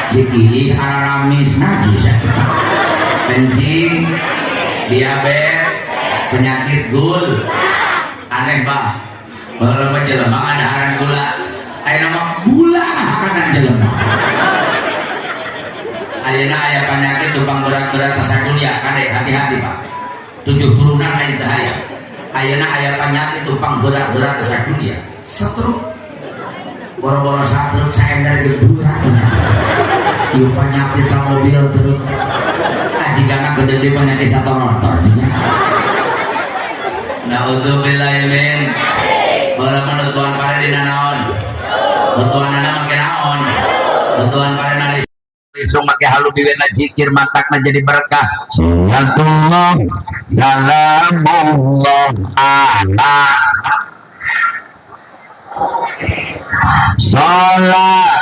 cikih, araramis, najis, kencing, diabetes, penyakit gul. Aneh bah, baheula mah jelema ngadaharan gula, ayeuna mah gula ngahakanan jelema. Ayeuna aya penyakit tukang berat-berat sadunia, kade hati-hati pak, 7 turunan aing teu aya. Ayeuna aya penyakit tukang berat-berat sadunia, stroke. Boro-boro stroke, saember ge berat penyakit. Ieu penyakit samobil terus. Ah, jigana gede deui penyakit satorotor. Naudzubillahi min. Baheula mah nutuan pare dina naon? Nutuanana make naon? Nutuan pare na isung make halu biwena zikir, matakna jadi berkah. Salatullah salamullah ala salat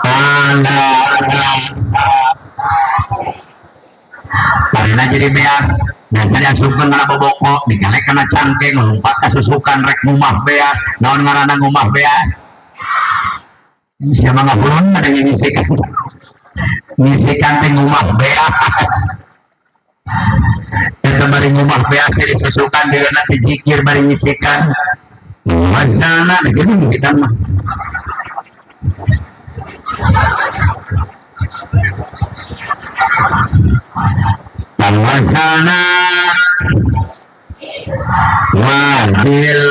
ala. Parena jadi beas, biasa diasupkeun kana boboko, digalek kana cangkeng, lompat ka susukan rek ngumah beas. Naon ngaranna ngumah beas? Siapa ngahulun ada yang ngisikan, ngisikan teh ngumah beas. Eta bari ngumah beas jadi susukan dia nanti zikir bari ngisikan. Wazana gitu ngisikan mah. Wazana wabil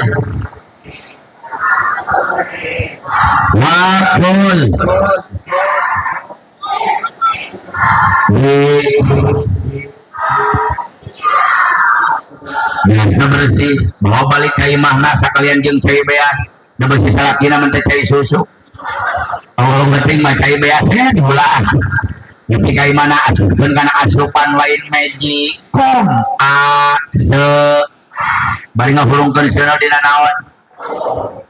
wakul di biasa bersih bawa balik ka imahna sakalian jeung cai beas. Da bersih salakina mun teh cai susu. Oh, penting mah cai beas ya dibulaan. Nepi ka imahna asupkeun kana asupan lain magic com a se bari ngahulungkeun seuneu dina naon.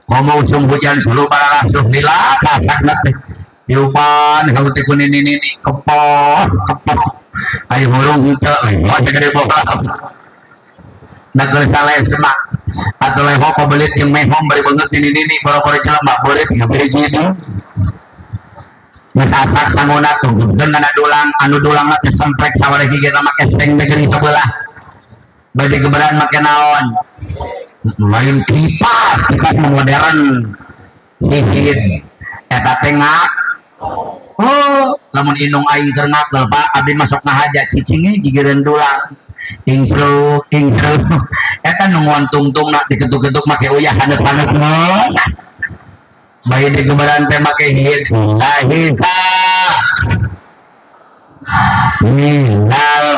Komo usum hujan suluh bararasuh lila kakakna teh. Tiupan kalau teh ku nini-nini kepoh kepoh. Ayo hulung henteu lewat sagede bola. Da keur sales mah atuh leho pabelit jeung mehong bari beungeut nini-nini boro-boro jelema beurit ngaberi jitu. Geus asak sanguna tunggukeun kana dulang, anu dulang teh semprek sawareh gigitna make seng negeri sebelah. Bade geberan make naon? Lain kipas, kipas modern. Hihid. Eta teh ngak. Oh, lamun indung aing keur ngakel, Pak, abdi masuk ngahaja cicinge gigireun dulang. Ingsruk, ingsruk. Eta nu nguan tungtungna diketuk-ketuk make uyah haneut-haneut mah. Bayi digeberan teh make hid. Lahisa. Minal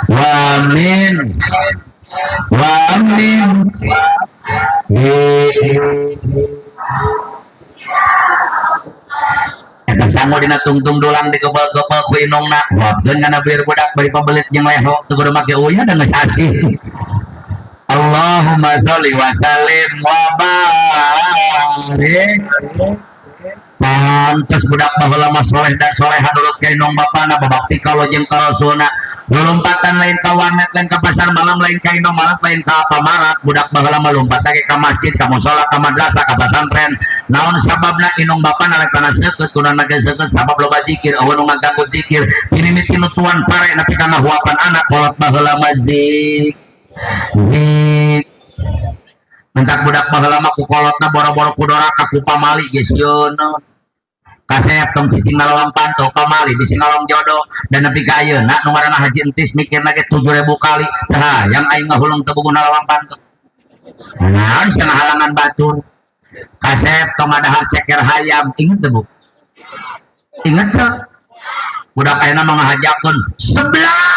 wa min wa min eta sangu dina tungtung dulang dikebel-kebel ku inungna huapkeun kana bir budak bari pabelit jeung leho teu kudu make uyah da geus asih. Allahumma sholli wa sallim wa barik. Pantes budak baheula mah soleh dan soleha nurut ka inung bapana, babakti ka Allah jeung ka Rasulna. Lompatan lain ka warnet, lain ka pasar malam, lain ka Indomaret, lain ka Alfamart. Budak baheula mah lompat lagi ka masjid, ka musola, ka madrasah, ka pesantren. Naon sababna? Inung bapana rek kana seukeut, kunaon make seukeut? Sabab loba zikir, euweuh nu ngaganggu zikir. Mimiti nutuan pare nepi ka ngahuapan anak kolot baheula mah zik zik. Mentak budak baheula mah ku kolotna boro-boro ku doraka, ku pamali geus sieun. Kasep tong cicing ngalawang panto, pamali bisi ngalong jodoh. Dan nepi ka ayeuna nu ngaranna Haji Entis mikirna ge 7000 kali, tah yang aing ngahuleng teu buku nalawang panto, naon sia ngahalangan batur. Kasep tong ngadahar ceker hayam, inget teu, Bu? Inget teu? Budak ayeuna mah ngahajakeun sebelah.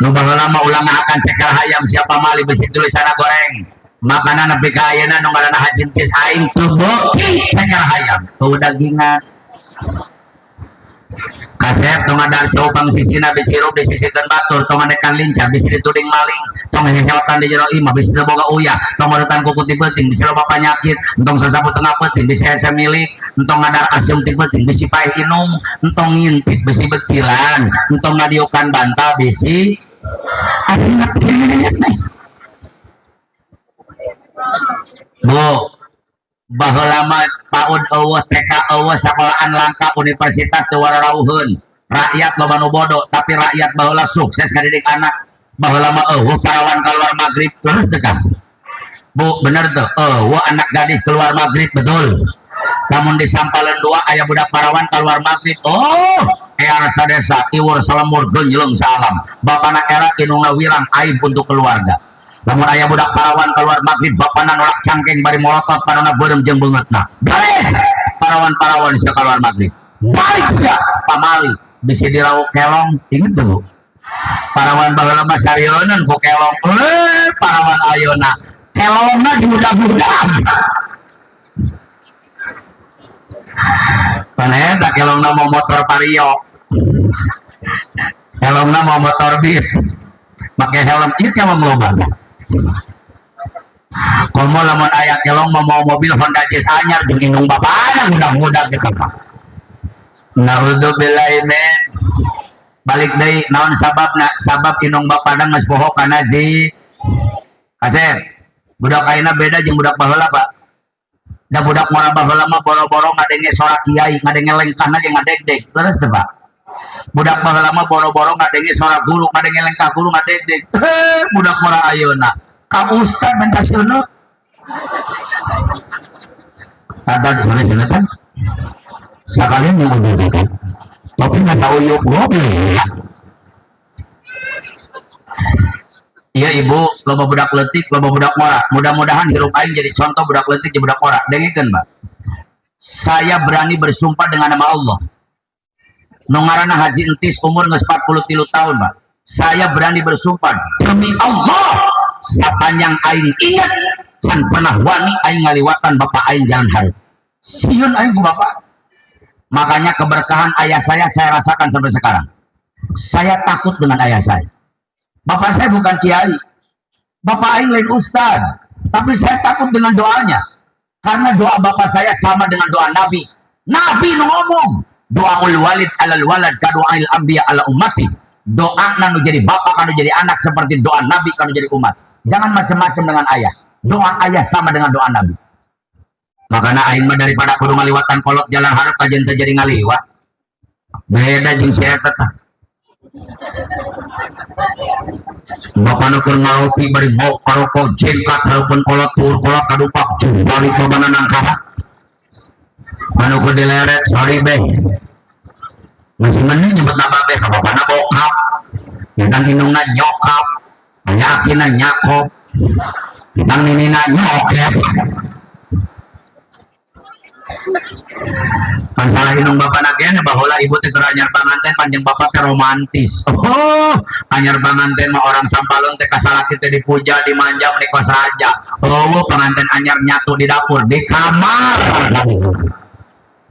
Nu baheula mah ulah ngahakan ceker hayam, siapa mali bisi tulisanna goreng. Makanan nepi ka ayeuna nu ngaranna Haji Entis aing teu beuki ceker hayam teu dagingan. Kasep tong ngadar cau pang sisina bisi hirup disisikeun batur, tong ngadekan lincah bisi dituding maling, tong heheotan di jero imah bisi teu boga uyah, tong ngoretan kuku ti peuting bisi loba panyakit, entong sasapu tengah peuting bisi hese milik, entong ngadar aseum ti peuting bisi paeh inung, entong ngintip bisi betilan, entong ngadiukan bantal bisi Bu. Baheula mah PAUD eueuh, TK eueuh, sekolahan langka, universitas teu wararauheun. Rakyat loba nu bodoh, tapi rakyat baheula sukses ngadidik anak. Baheula mah eueuh parawan keluar maghrib, terus teu kan? Bu, bener tuh, eueuh anak gadis keluar maghrib, betul. Lamun di Sampaleun 2 aya budak parawan keluar maghrib, oh, era sadesa iwur salemur genjleng salam. Bapana era inungna wirang aib untuk keluarga. Lamun aya budak parawan keluar maghrib, bapana nolak cangkeng bari molotot panona beureum jeung beungeutna. Beres parawan-parawan sia keluar maghrib. Balik sia pamali bisi dirauk kelong, inget tuh, Bu? Parawan baheula mah sarieun ku kelong. Parawan ayeuna kelongna diudag-udag. Pan eta kelongna mau motor Vario. Helmna mau motor Beat. Make helm ieu kelong loba. Komo lamun aya kelong mau mobil Honda Jazz anyar jeung indung bapana ngudag-ngudag gitu, Pak. Naudzubillahi min. Balik deui naon sababna? Sabab indung bapana geus poho kana zi. Kasep. Budak ayeuna beda jeung budak baheula, Pak. Da budak ngora baheula mah boro-boro ngadenge sora kiai, ngadenge lengkahna ge ngadegdeg. Terus teu, Pak? Budak baheula mah boro-boro ngadenge sora guru, ngadenge lengkah guru ngadegdeg. Budak ngora ayeuna ka ustad minta seuneu. Tadad sore seuneu kan? Sakali nu udah tapi nggak tahu yuk goblok. Iya ibu, loba budak leutik, loba budak ngora. Mudah-mudahan hirup aing jadi contoh budak leutik jeung budak ngora. Dengekeun, Pak. Saya berani bersumpah dengan nama Allah. Nu ngaranna Haji Entis umur geus 43 tahun, Pak. Saya berani bersumpah demi Allah, sapanjang aing ingat can pernah wani aing ngaliwatan bapak aing jalan hareup. Sieun aing ku bapak. Makanya keberkahan ayah saya rasakan sampai sekarang. Saya takut dengan ayah saya. Bapak saya bukan kiai. Bapak aing lain ustad. Tapi saya takut dengan doanya. Karena doa bapak saya sama dengan doa Nabi. Nabi ngomong, doaul walid alal walad ka doail anbiya ala ummati. Doa nu jadi bapak kanu jadi anak seperti doa Nabi kanu jadi umat. Jangan macam-macam dengan ayah. Doa ayah sama dengan doa Nabi. Makanya aing mah daripada kudu ngaliwatan kolot jalan hareup kajen teu jadi ngaliwat. Beda jeung si eta tah. Bapak nu keur ngopi bari ngarokok jengkat hareupeun kolot tuur kolot kadupak jeung balik babana nangkara. Anu keur dileret sorry beh. Masih mending nyebut nama beh ka bapana bokap. Tentang indungna nyokap, akina nyakop, tentang ninina nyokep. Masalah indung bapana kene, baheula ibu teh keur anyar panganten pan jeung bapak teh romantis. Oh, anyar panganten mah orang Sampalon teh ka salaki teh dipuja, dimanja, meuni kos raja. Oh, pengantin anyar nyatu di dapur, di kamar.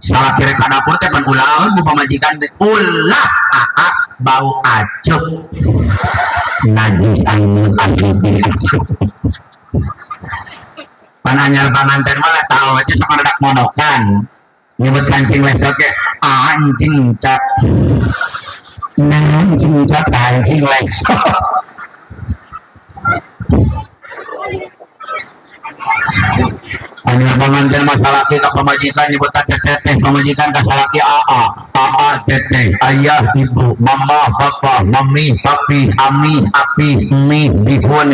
Salaki rek ka dapur teh pan ulah bu pamajikan teh ulah, ah, bau acuk. Najis aing asli acuk. Pan anyar panganten mah tahu aja sok rada monokan. Nyebut kancing lesot ke anjing cap, anjing cap, kancing lesot. Anyar panganten mah salaki ka pamajikan nyebut teteh, pamajikan ka salaki aa, aa teteh, ayah, ibu, mama, papa, mami, papi, ami, api, mi, bihun.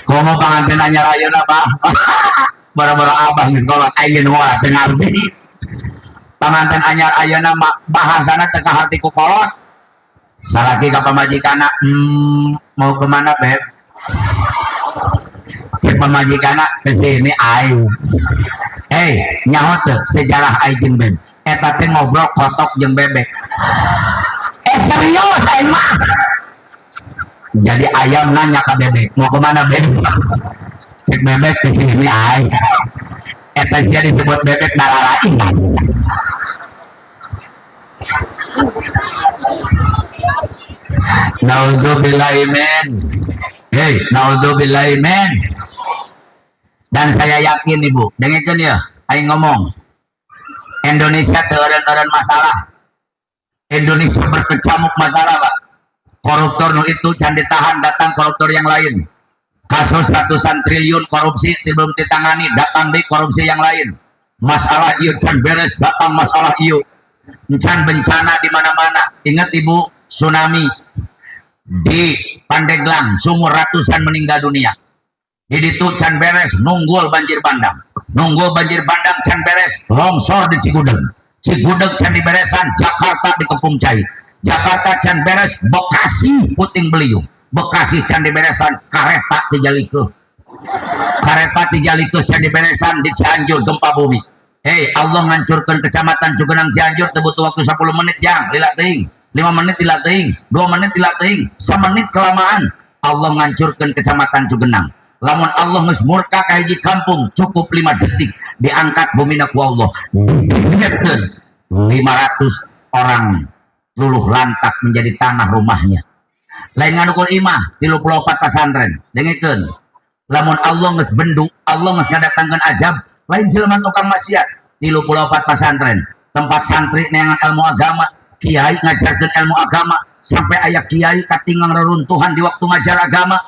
Komo panganten anyar ayeuna, Pak. Bara-bara abah geus kolot ayeuna mah teu ngarti. Panganten anyar ayeuna mah bahasana teu kaharti ku kolot. Salaki ka pamajikanna, mau kemana, Beb? Cek pamajikanna ke sini aing. Hei, nyaho teu sejarah aing jeung Beb? Eta teh ngobrol kotok jeung bebek. Serius aing mah. Jadi ayam nanya ke bebek, mau kemana bebek? Cek bebek ke sini aing. Eta sia disebut bebek dararaing. Naudzubillahi min. Hei, naudzubillahi min. Dan saya yakin ibu, dengekeun ya, aing ngomong. Indonesia teu eureun-eureun masalah. Indonesia berkecamuk masalah, Pak. Koruptor nu itu can ditahan, datang koruptor yang lain. Kasus ratusan triliun korupsi belum ditangani, datang di korupsi yang lain. Masalah ieu can beres, datang masalah ieu. Can bencana di mana-mana. Ingat ibu, tsunami di Pandeglang, sumur ratusan meninggal dunia. Di ditu can beres, nunggul banjir bandang. Nunggul banjir bandang can beres, longsor di Cigudeg. Cigudeg can diberesan, Jakarta dikepung cai. Jakarta can beres, Bekasi puting beliung. Bekasi can diberesan, kareta tijalikeun. Kareta tijalikeun can diberesan di Cianjur gempa bumi. Hei, Allah ngancurkeun kecamatan Cugenang Cianjur teu butuh waktu 10 menit jang, lila teuing. 5 menit lila teuing, 2 menit lila teuing, samenit kelamaan Allah ngancurkeun kecamatan Cugenang. Lamun Allah geus murka ka hiji kampung cukup 5 detik diangkat bumina ku Allah. Didieukeun 500 orang luluh lantak menjadi tanah rumahnya. Lain nganukur imah 34 pasantren. Dengekeun. Lamun Allah geus bendu, Allah geus ngadatangkeun azab, lain jelema tukang maksiat. 34 pasantren, tempat santri neangan ilmu agama, kiai ngajarkeun ilmu agama, sampai aya kiai katingang reruntuhan di waktu ngajar agama.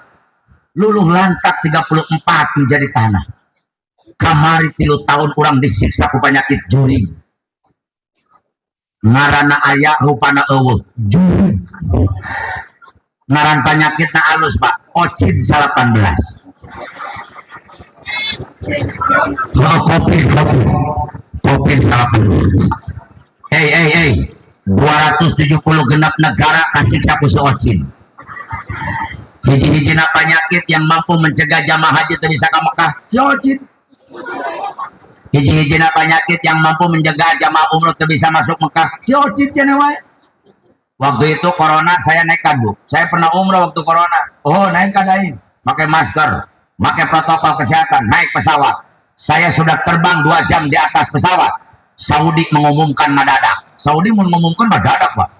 Luluh lantak 34 menjadi tanah. Kamari 3 tahun urang disiksa ku penyakit jurig. Ngaranna aya rupana eueuh, jurig. Ngaran penyakitna alus, Pak, Ocin 18. Oh, kopi, kopi. Kopi 18. Hei, hei, hei. 270 genap negara kasiksa ku si Ocin. Hiji-hijina penyakit yang mampu mencegah jamaah haji teu bisa ka Mekah, si Ocin. Hiji-hijina penyakit yang mampu mencegah jamaah umroh teu bisa masuk Mekah, si Ocin keneh wae. Waktu itu corona saya nekat, Bu. Saya pernah umroh waktu corona. Oh, naik aing. Pakai masker, pakai protokol kesehatan, naik pesawat. Saya sudah terbang 2 jam di atas pesawat. Saudi mengumumkan mendadak. Saudi mengumumkan mendadak, Pak.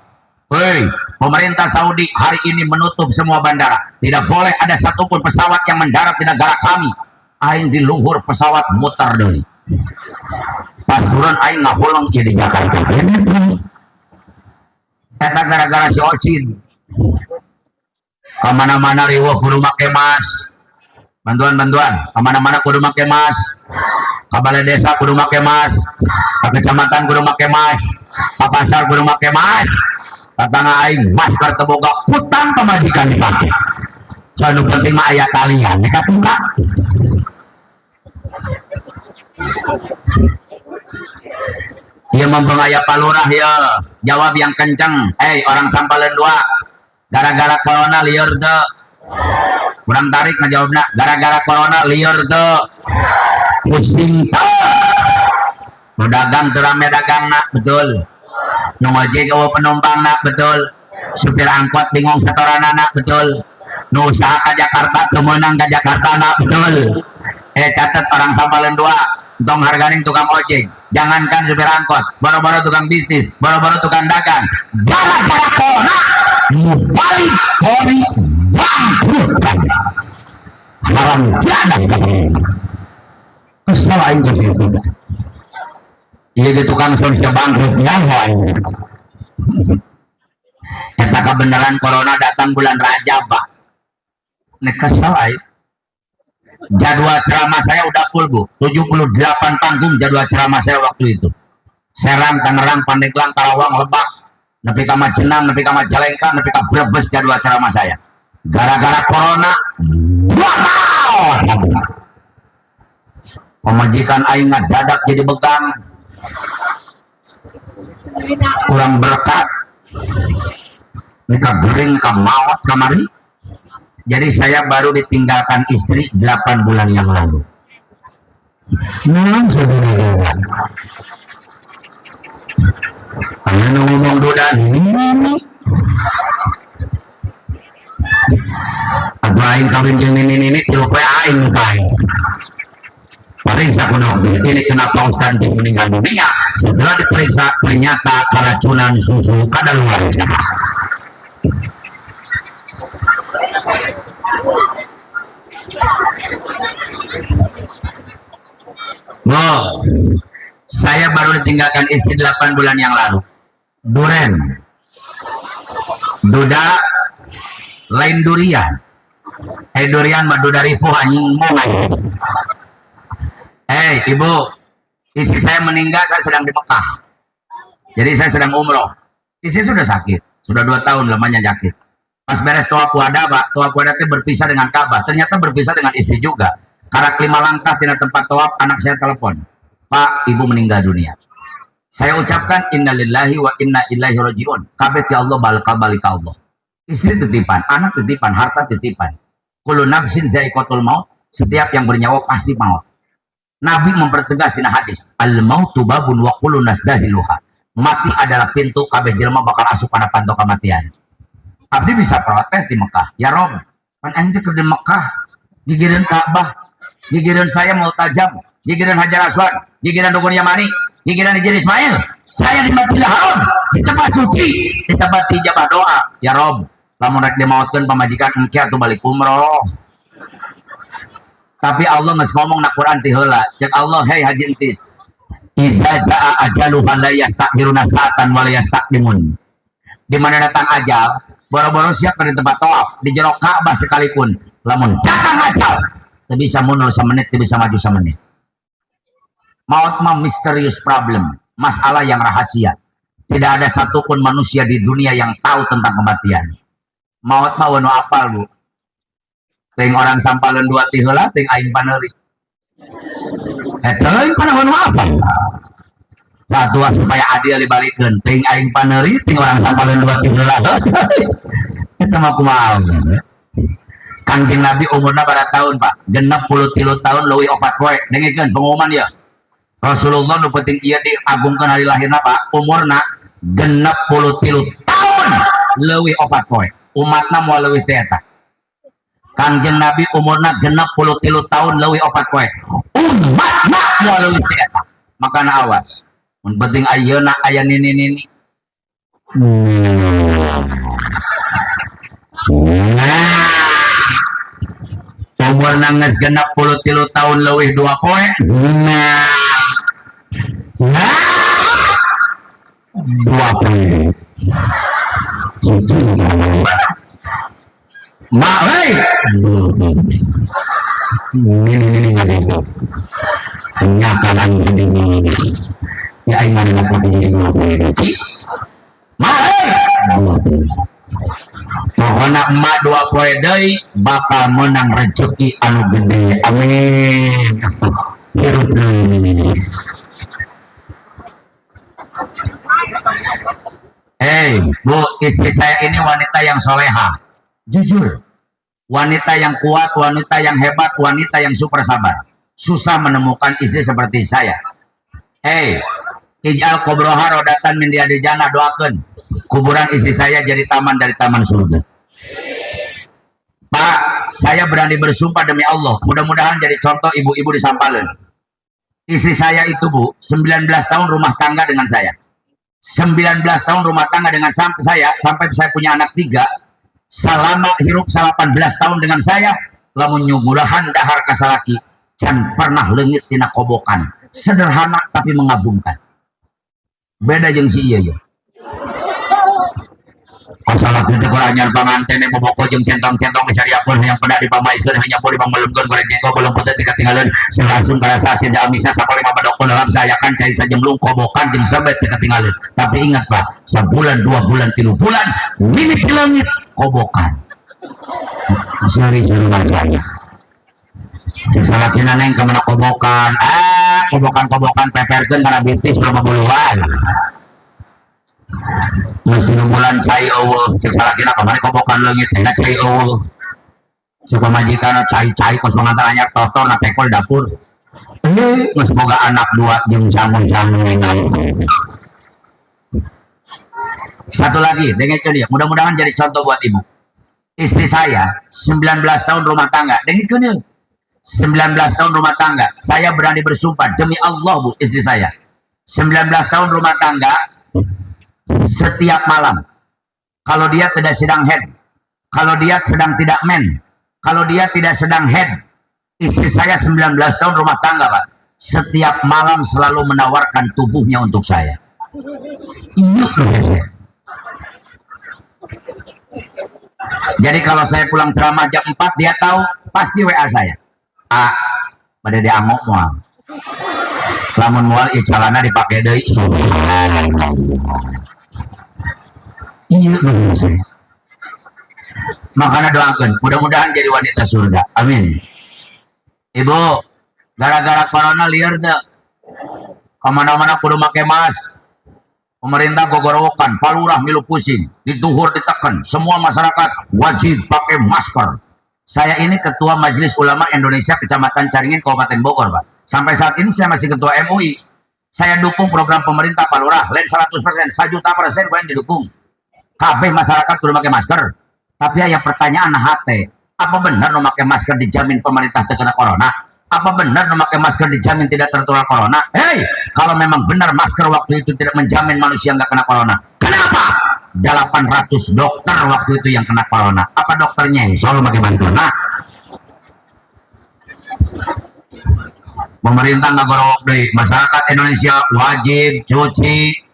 Hei, pemerintah Saudi hari ini menutup semua bandara. Tidak boleh ada satupun pesawat yang mendarat di negara kami. Aing di luhur pesawat muter deui. Pas turun aing ngahuleng ieu di Jakarta. Eta gara-gara si Ocin. Kamana-mana riweuh kudu make mas. Bantuan-bantuan, kamana-mana kudu make mas. Ka balai desa kudu make mas. Ka kecamatan kudu make mas. Ka pasar kudu make mas. Tatangga aing masker teu boga, kutang pamajikan dipake. So, nu penting mah aya talian, nya kabuka. Ieu mumpung aya palurah ya, jawab yang kenceng. Hei, orang Sampalon 2, gara-gara corona lieur teu? Kurang tarik ngajawabna. Gara-gara corona lieur teu? Pusing teu? Nu dagang teu rame dagangna, betul? Nu ngojek euweuh penumpangna, betul? Supir angkot bingung setoranana, betul? Nu usaha ka Jakarta teu meunang ka Jakarta na, betul? Eh, catat, orang Sampaleun dua, entong harganing tukang ojek, jangankan supir angkot, boro-boro tukang bisnis, boro-boro tukang dagang. Gara-gara corona balik kori bangkrut kan, haram jadah. Kesel aing ke situ. Iya, di tukang sound sia bangkrut nyaho aing. Eta kebenaran, corona datang bulan Rajab, Pak. Nek kesel aing. Jadwal ceramah saya udah full, Bu. 78 panggung jadwal ceramah saya waktu itu. Serang, Tangerang, Pandeglang, Karawang, Lebak, nepi ka Majenang, nepi ka Majalengka, nepi ka Brebes jadwal ceramah saya. Gara-gara corona batal. Pamajikan aing ngadadak jadi begang. Kurang berkat. Mereka gering ka maot kamari. Jadi saya baru ditinggalkan istri 8 bulan yang lalu. Memang saudara. Anu ngomong duda nini. Aduh, aing kawin jeung nini nini tilu poe aing nu paeh. Periksa kuno ini, kenapa Ustaz bisa meninggal dunia? Setelah diperiksa, ternyata keracunan susu kadaluarsa. Oh, saya baru ditinggalkan istri 8 bulan yang lalu. Duren. Duda lain durian. Eh, durian mah duda ripuh, anjing mulai. Eh, ibu, istri saya meninggal, saya sedang di Mekah. Jadi saya sedang umroh. Istri sudah sakit, sudah 2 tahun lamanya sakit. Pas beres tawaf wada, Pak, tawaf wada itu berpisah dengan Ka'bah. Ternyata berpisah dengan istri juga. Karena lima langkah tidak tempat tawaf, anak saya telepon. "Pak, ibu meninggal dunia." Saya ucapkan innalillahi wa inna ilaihi rajiun. Kabeh ti Allah, balik balik ke Allah. Istri titipan, anak titipan, harta titipan. Kullu nafsin zaiqatul maut. Setiap yang bernyawa pasti maut. Nabi mempertegas di hadis, al mautu babun wa kullu nas dahiluha. Mati adalah pintu, kabeh jelema bakal asup pada panto kematian. Abdi bisa protes di Mekah. "Ya Rob, pan aing teh keur di Mekah, gigireun Ka'bah, gigireun saya Multazam, gigireun Hajar Aswad, gigireun Rukun Yamani, gigireun Hijr Ismail. Saya di Masjidil Haram, di tempat suci, di tempat ijabah doa. Ya Rob, lamun rek dimautkeun pamajikan engke atuh balik umroh." Tapi Allah geus ngomong na Quran ti heula. Cek Allah, "Hei Haji Entis, idza jaa ajaluhum la yastakhiruna sa'atan wa la yastaqdimun." Di mana datang ajal, boro-boro siap di tempat tawaf, di jero Ka'bah sekalipun, lamun datang ajal, teu bisa mundur semenit, teu bisa maju semenit. Maut mah misterius problem, masalah yang rahasia. Tidak ada satupun manusia di dunia yang tahu tentang kematian. Maut mah nu apal, Bu. Ting orang Sampaleun dua ti heula, ting aing paneuri. Eh, teuing pana nu apal. Batu supaya adil dibalikeun, ting aing paneuri, ting orang Sampaleun dua ti heula. Eta mah kumaha? Kangjeng Nabi umurna pada tahun, Pak? 63 tahun leuwih 4 poe. Dengekeun pengumuman ya. Rasulullah nu penting ieu diagungkeun hari lahirna, Pak. Umurna 63 tahun leuwih 4 poe. Umatna moal leuwih teh eta. Kangjeng Nabi umurna 63 tahun leuwih 4 poe. Umatna moal leuwih teh eta. Makana awas. Mun penting ayeuna aya nini-nini. Nah, umur geus 63 tahun leuwih 2 poe. Nah, 2 poe. Cucu Mak, hei. Ini ini. Nyata lagi ini. Ya aing mana nak jadi 2 poe. Mak, hei. 2 poe. Pokoknya emak 2 poe deui bakal menang rezeki anu gede. Amin. Hirup deui. Hei, Bu, istri saya ini wanita yang soleha. Jujur. Wanita yang kuat, wanita yang hebat, wanita yang super sabar. Susah menemukan istri seperti saya. Hey, ij'al qobroha raudhatan min riyadil jannah, doakan kuburan istri saya jadi taman dari taman surga. Pak, saya berani bersumpah demi Allah, mudah-mudahan jadi contoh ibu-ibu di Sampalen. Istri saya itu, Bu, 19 tahun rumah tangga dengan saya. 19 tahun rumah tangga dengan saya sampai saya punya anak tiga. Selama hirup 18 tahun dengan saya, lamun nyuguhan dahar ka salaki, can pernah leungit tina kobokan. Sederhana tapi mengagumkan. Beda jeung si iya ya. Masalah itu anyar panganten boboko jeung centong-centong disariakeun, hayang peda dipamaiskeun, hayang nyapu dipamelumkeun, goreng jengkol belum putih teu katinggalan, langsung karasa asin amisa sakalima badokon dalam sayakan cai sajemlung, kobokan jeung serbet teu katinggalan. Tapi ingat, Pak, sebulan, 2 bulan, 3 bulan mimiti leungit kobokan. Seri seri wajahnya. Cek salakina, "Neng, kemana kobokan?" "Ah, kobokan-kobokan peperkeun kana bitis berapa buluan." Geus 3 bulan cai euweuh. Cek salakina, "Kamari kobokan leungit, enak cai euweuh." Cek pamajikan, "Cai-cai kos pengantin anyar totor na tekol dapur." Eh, geus boga anak dua jeung sangu-sangu. Satu lagi, dengarkan dia. Mudah-mudahan jadi contoh buat ibu. Istri saya 19 tahun rumah tangga. Dengarkan dia. 19 tahun rumah tangga. Saya berani bersumpah demi Allah, Bu, istri saya. 19 tahun rumah tangga, setiap malam kalau dia tidak sedang haid, kalau dia sedang tidak mens, kalau dia tidak sedang haid, istri saya 19 tahun rumah tangga, Pak, setiap malam selalu menawarkan tubuhnya untuk saya. Iya loh. Jadi kalau saya pulang ceramah jam 4, dia tahu pasti WA saya. "Ah, pada dia angok moal?" Lamun moal, ieu calana dipake deui. Subhanallah. Iya loh saya. Makanya doakan, mudah-mudahan jadi wanita surga. Amin. Ibu, gara-gara corona liar tuh. Kemana-mana kudu make mask. Pemerintah gogorowokan, Pa Lurah milu pusing, dituhur ditekan, semua masyarakat wajib pakai masker. Saya ini Ketua Majelis Ulama Indonesia Kecamatan Caringin, Kabupaten Bogor, Pak. Sampai saat ini saya masih Ketua MUI. Saya dukung program pemerintah, Pak Lurah, lain 100%, 1 juta persen gue yang didukung. Kabeh masyarakat kudu pakai masker. Tapi yang pertanyaan hati, apa benar nu pakai masker dijamin pemerintah terkena corona? Apa benar memakai masker dijamin tidak tertular corona? Hei, kalau memang benar masker waktu itu tidak menjamin manusia nggak kena corona, kenapa 800 dokter waktu itu yang kena corona? Apa dokternya selalu pakai corona? Pemerintah nggak gorowok deh. Masyarakat Indonesia wajib cuci,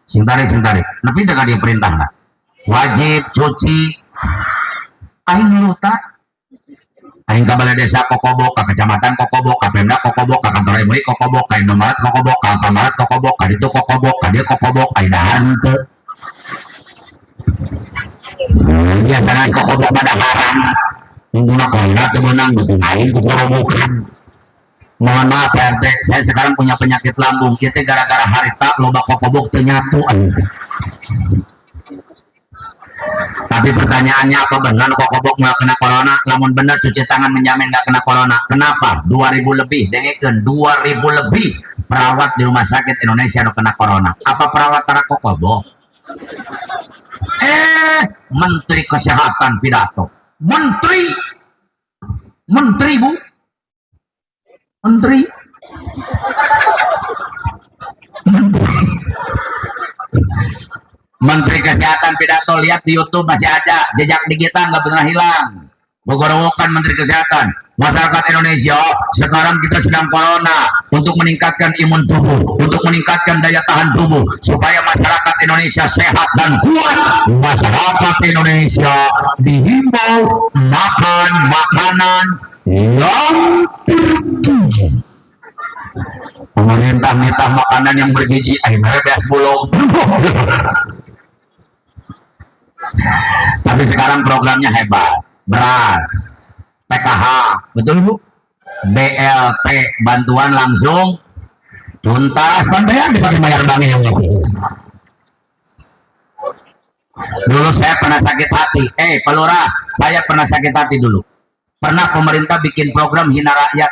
sing tarik, sing tarik. Lebih dekat dia perintah lah. Wajib cuci. Aing nurutan. Aing ka balai desa kokobok, ka kecamatan kokobok, ka Pemda kokobok, ka kantor MUI kokobok, ka Indomaret kokobok, ka Alfamaret kokobok, ka ditu kokobok, ka dieu kokobok, aing dahar henteu. Iya, karena kokobok pada haram. Minggu corona teu meunang gitu, aing kukorobokan. Mohon maaf, RT, saya sekarang punya penyakit lambung. Kita gara-gara harita loba kokobok teu nyatu aing teh. Tapi pertanyaannya, apa benar kokobok nggak kena corona? Lamun benar cuci tangan menjamin nggak kena corona, kenapa 2000 lebih, dengekeun, 2000 lebih perawat di rumah sakit Indonesia nu kena corona? Apa perawat tara kokobok? Eh, Menteri Kesehatan pidato. Menteri, Menteri, Bu, Menteri, Menteri, Menteri Kesehatan pidato, lihat di YouTube masih ada, jejak digital nggak pernah hilang. Bogorowokan Menteri Kesehatan. "Masyarakat Indonesia, sekarang kita sedang corona, untuk meningkatkan imun tubuh, untuk meningkatkan daya tahan tubuh, supaya masyarakat Indonesia sehat dan kuat. Masyarakat Indonesia dihimbau makan makanan yang bergizi." Pemerintah minta makanan yang bergizi, ayo beas bulog. Tapi sekarang programnya hebat. Beras, PKH, betul, Bu? BLT, bantuan langsung tuntas, pan bayar dipakai bayar bank yang itu. Dulu saya pernah sakit hati. Eh, Pak Lurah, saya pernah sakit hati dulu. Pernah pemerintah bikin program hina rakyat.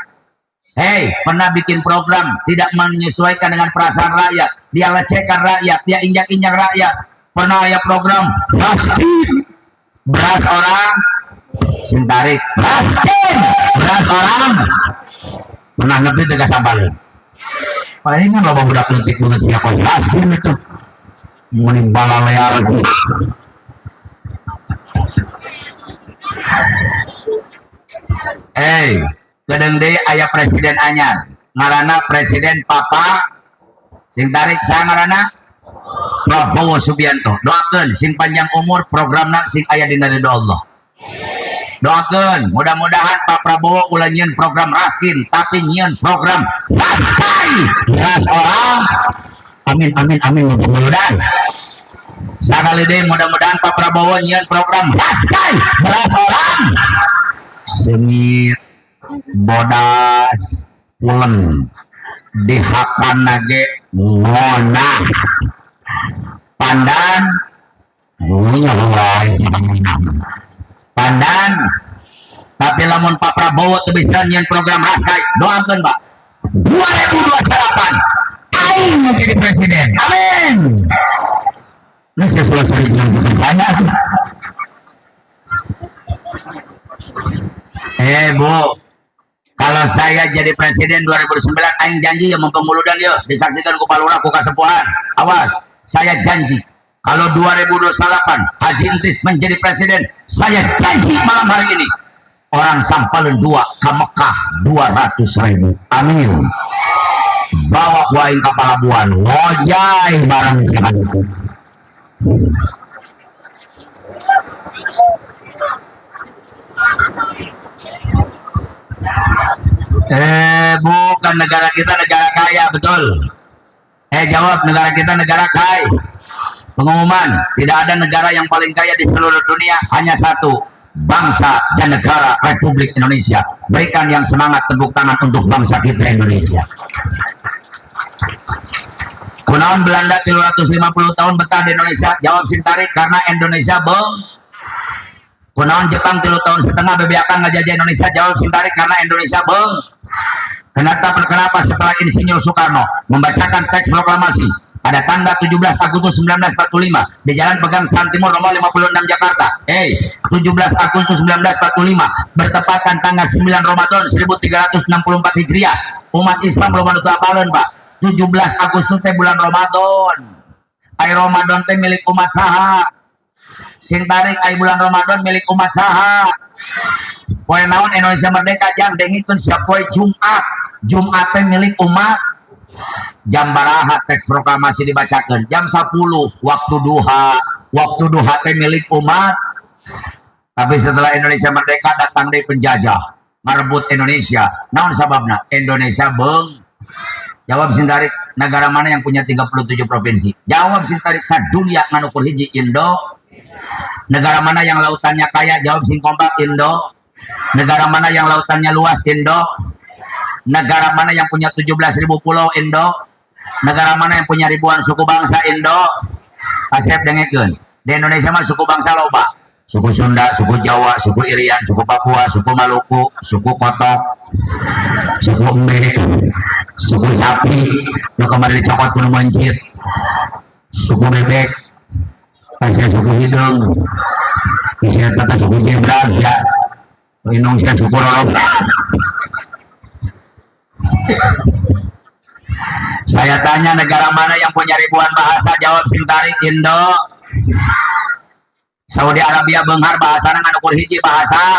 Hei, pernah bikin program tidak menyesuaikan dengan perasaan rakyat. Dia lecehkan rakyat, dia injak-injak rakyat. Pernah ada program raskin, beras orang, sing tarik, raskin, beras orang. Pernah nepi teu ka Sampaleun? Palingan loba budak leutik banget siapa raskin itu. Muni balalear. Hey, kedeung deui aya presiden anyar. Ngaranna Presiden Papa, sing tarik, saha ngaranna? Prabowo Subianto. Doakeun sing panjang umur, programna sing aya dina ridho Allah. Doakeun mudah-mudahan Pak Prabowo ulah nyieun program raskin, tapi nyieun program raskai, beras orang. Amin, amin, amin, mudah-mudahan. Sakali deui, mudah-mudahan Pak Prabowo nyieun program raskai, beras orang, seungit, bodas, pulen, dihakan ge ngonah, pandan ngunyah wae pandan. Tapi lamun Pak Prabowo teu bisa nyieun program raskai, doakeun, Pak, 2028 aing mau jadi presiden. Amin. Ini saya selesai dengan percaya. Eh, Bu, kalau saya jadi presiden 2009, aing janji ya mempemuludan ya, disaksikan ku Pak Lurah, ku kasepuhan. Awas, saya janji. Kalau 2028 Haji Entis menjadi presiden, saya janji malam hari ini orang Sampalun 2 ke Mekah 200 ribu. Amin. Bawa ku aing ka palabuhan, ngojay barang jangan itu. Eh, bukan, negara kita negara kaya, betul. Eh, jawab, negara kita negara kaya. Pengumuman, tidak ada negara yang paling kaya di seluruh dunia, hanya satu, bangsa dan negara Republik Indonesia. Berikan yang semangat tepuk tangan untuk bangsa kita Indonesia. Kunaon Belanda 350 tahun betah di Indonesia? Jawab sing tarik, karena Indonesia beng. Kunaon Jepang 3,5 tahun bebeakan ngajajah Indonesia? Jawab sing tarik, karena Indonesia beng. Kenapa kenapa setelah Insinyur Soekarno membacakan teks proklamasi pada tanggal 17 Agustus 1945 di Jalan Pegangsaan Timur nomor 56 Jakarta. Hey, 17 Agustus 1945 bertepatan tanggal 9 Ramadan 1364 Hijriah. Umat Islam belum anu apaleun, Pak. 17 Agustus teh bulan Ramadan. Ai Ramadan teh milik umat saha? Sing tarik, ai bulan Ramadan milik umat saha? Poe naon Indonesia merdeka? Jang dengikeun siap, poe Jumat. Jumat teh milik umat. Jam baraha teks proklamasi dibacakan? Jam 10 waktu duha. Waktu duha teh milik umat. Tapi setelah Indonesia merdeka, datang dari penjajah merebut Indonesia. Naon sababna? Indonesia beng. Jawab sing tarik, negara mana yang punya 37 provinsi? Jawab sing tarik, dunia ngan ukur hiji, Indo. Negara mana yang lautannya kaya? Jawab sing kompak, Indo. Negara mana yang lautannya luas? Indo. Negara mana yang punya 17.000 pulau? Indo. Negara mana yang punya ribuan suku bangsa? Indo. Asep, dengekeun. Di Indonesia mah suku bangsa loba. Suku Sunda, suku Jawa, suku Irian, suku Papua, suku Maluku, suku Kotok, suku Embe, suku sapi, nu kemarin dicokot kudu mencit, suku bebek, saya suku hidung, saya kata suku jebrak ya, Indonesia suku rorok. Saya tanya, negara mana yang punya ribuan bahasa? Jawab sing tarik, Indo. Saudi Arabia benghar, bahasana ngan ukur hiji, bahasa.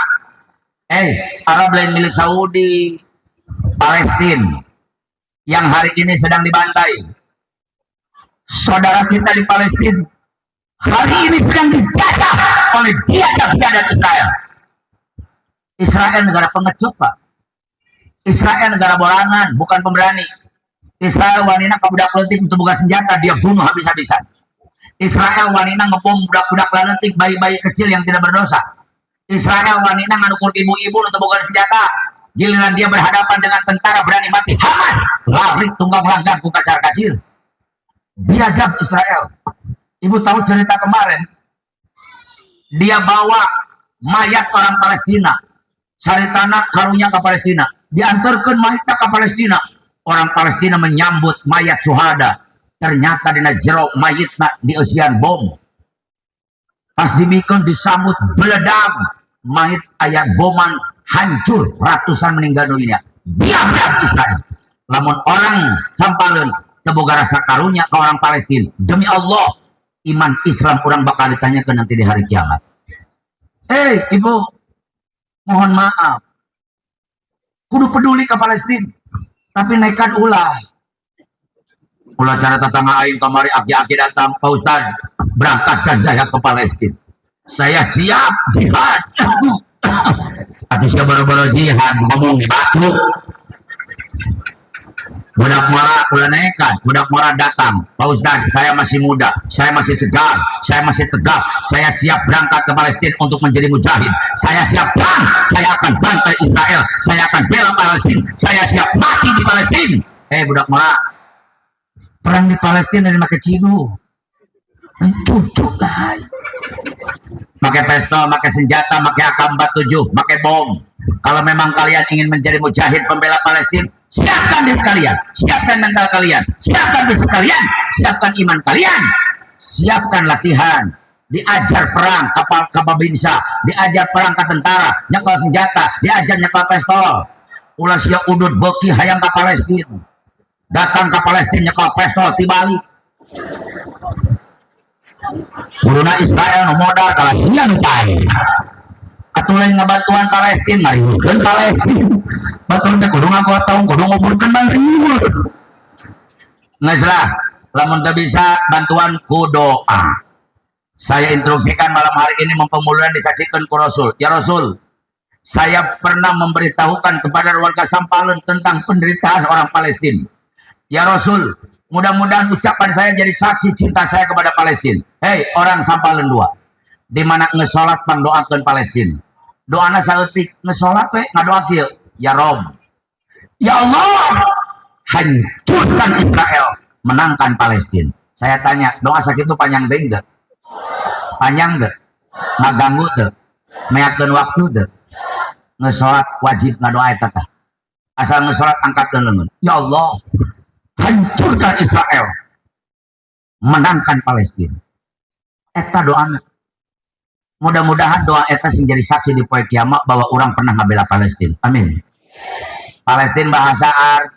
Eh, Arab lain milik Saudi. Palestina yang hari ini sedang dibantai. Saudara kita di Palestina hari ini sedang dijajah oleh biadab-biadab Israel. Israel negara pengecut, Pak. Israel negara borangan, bukan pemberani. Israel wanina ka budak leutik untuk buka senjata, dia bunuh habis-habisan. Israel wanina ngebom budak-budak leutik, bayi-bayi kecil yang tidak berdosa. Israel wanina ngan ukur ibu-ibu untuk buka senjata. Giliran dia berhadapan dengan tentara berani mati Hamas, lari tunggang langgang ku kacar kacir. Biadab Israel. Ibu tahu cerita kemarin Dia bawa mayat orang Palestina. Saritana karunya ke Palestina. Diantarkan mayatnya ke Palestina. Orang Palestina menyambut mayat suhada. Ternyata dina jero mayitna dieusian bom. Pas dibikin disambut beledang. Mayit aya boman, hancur, ratusan meninggal dunia. Biar Israel. Lamun orang Sampaleun teu boga rasa karunya ke orang Palestina. Demi Allah, iman Islam orang bakal ditanyakan nanti di hari kiamat. Eh, ibu, mohon maaf. Kudu peduli ke Palestina. Tapi nekat ulah. Ulah cara tetangga aing kamari aki-aki datang, "Pak Ustad, berangkatkan saya ke Palestina. Saya siap jihad." Atuh siap baru-baru jihad ngomong di batu. Budak mora ulah nekat, budak mora datang. "Pak Ustad, saya masih muda, saya masih segar, saya masih tegap, saya siap berangkat ke Palestina untuk menjadi mujahid. Saya siap perang, saya akan bantai Israel, saya akan bela Palestina, saya siap mati di Palestina." Eh, budak mora, perang di Palestina dari make cigu. Cucu lah. Pakai pistol, pakai senjata, pakai AK-47, pakai bom. Kalau memang kalian ingin menjadi mujahid pembela Palestina, siapkan diri kalian, siapkan mental kalian, siapkan fisik kalian, siapkan iman kalian, siapkan latihan, diajar perang kapal kapal binsa, diajar perang ke tentara, nyekel senjata, diajar nyekel pistol. Ulah sia udud beuki hayang ke Palestina. Datang ke Palestina nyekel pistol tibalik. Kuduna Israel nu modal kalah sia nu paeh. Atuh lain ngabantuan Palestina, ngariweuhkeun Palestina. Batur teh kudu ngagotong, kudu nguburkeun, bang riweuh. Geus lah, lamun teu bisa bantuan ku doa. Saya instruksikan malam hari ini mempemuluhan disaksikan ku Rasul. Ya Rasul, saya pernah memberitahukan kepada warga Sampalun tentang penderitaan orang Palestina. Ya Rasul, mudah-mudahan ucapan saya jadi saksi cinta saya kepada Palestina. Hei, orang Sampalun dua. Di mana ngesolat pangdoakeun Palestina. Doana saeutik, ngesolat we ngadoa kieu. Ya Rob. Ya Allah, hancurkan Israel, menangkan Palestina. Saya tanya, doa sakitu panjang teuing teu? Panjang teu? Ngaganggu teu? Meakkeun waktu teu? Ngesolat wajib ngadoa eta tah. Asal ngesolat angkatkeun leungeun. Ya Allah, hancurkan Israel, menangkan Palestina. Eta doana. Mudah-mudahan doa eta sing jadi saksi di poe kiamat bahwa orang pernah ngabela Palestina. Amin. Palestina bahasa Arab,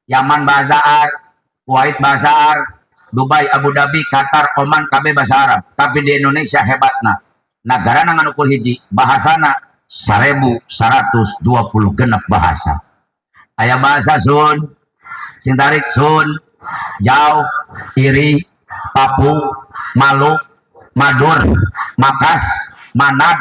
Yaman bahasa Arab, Kuwait bahasa Arab, Dubai, Abu Dhabi, Qatar, Oman, KB bahasa Arab. Tapi di Indonesia hebatna. Negara ngan ukur hiji, bahasana 1126 bahasa. Aya bahasa Sun, sing tarik Sun, Jau, Iri, Papu, Malu, Madur, Makas, Manad,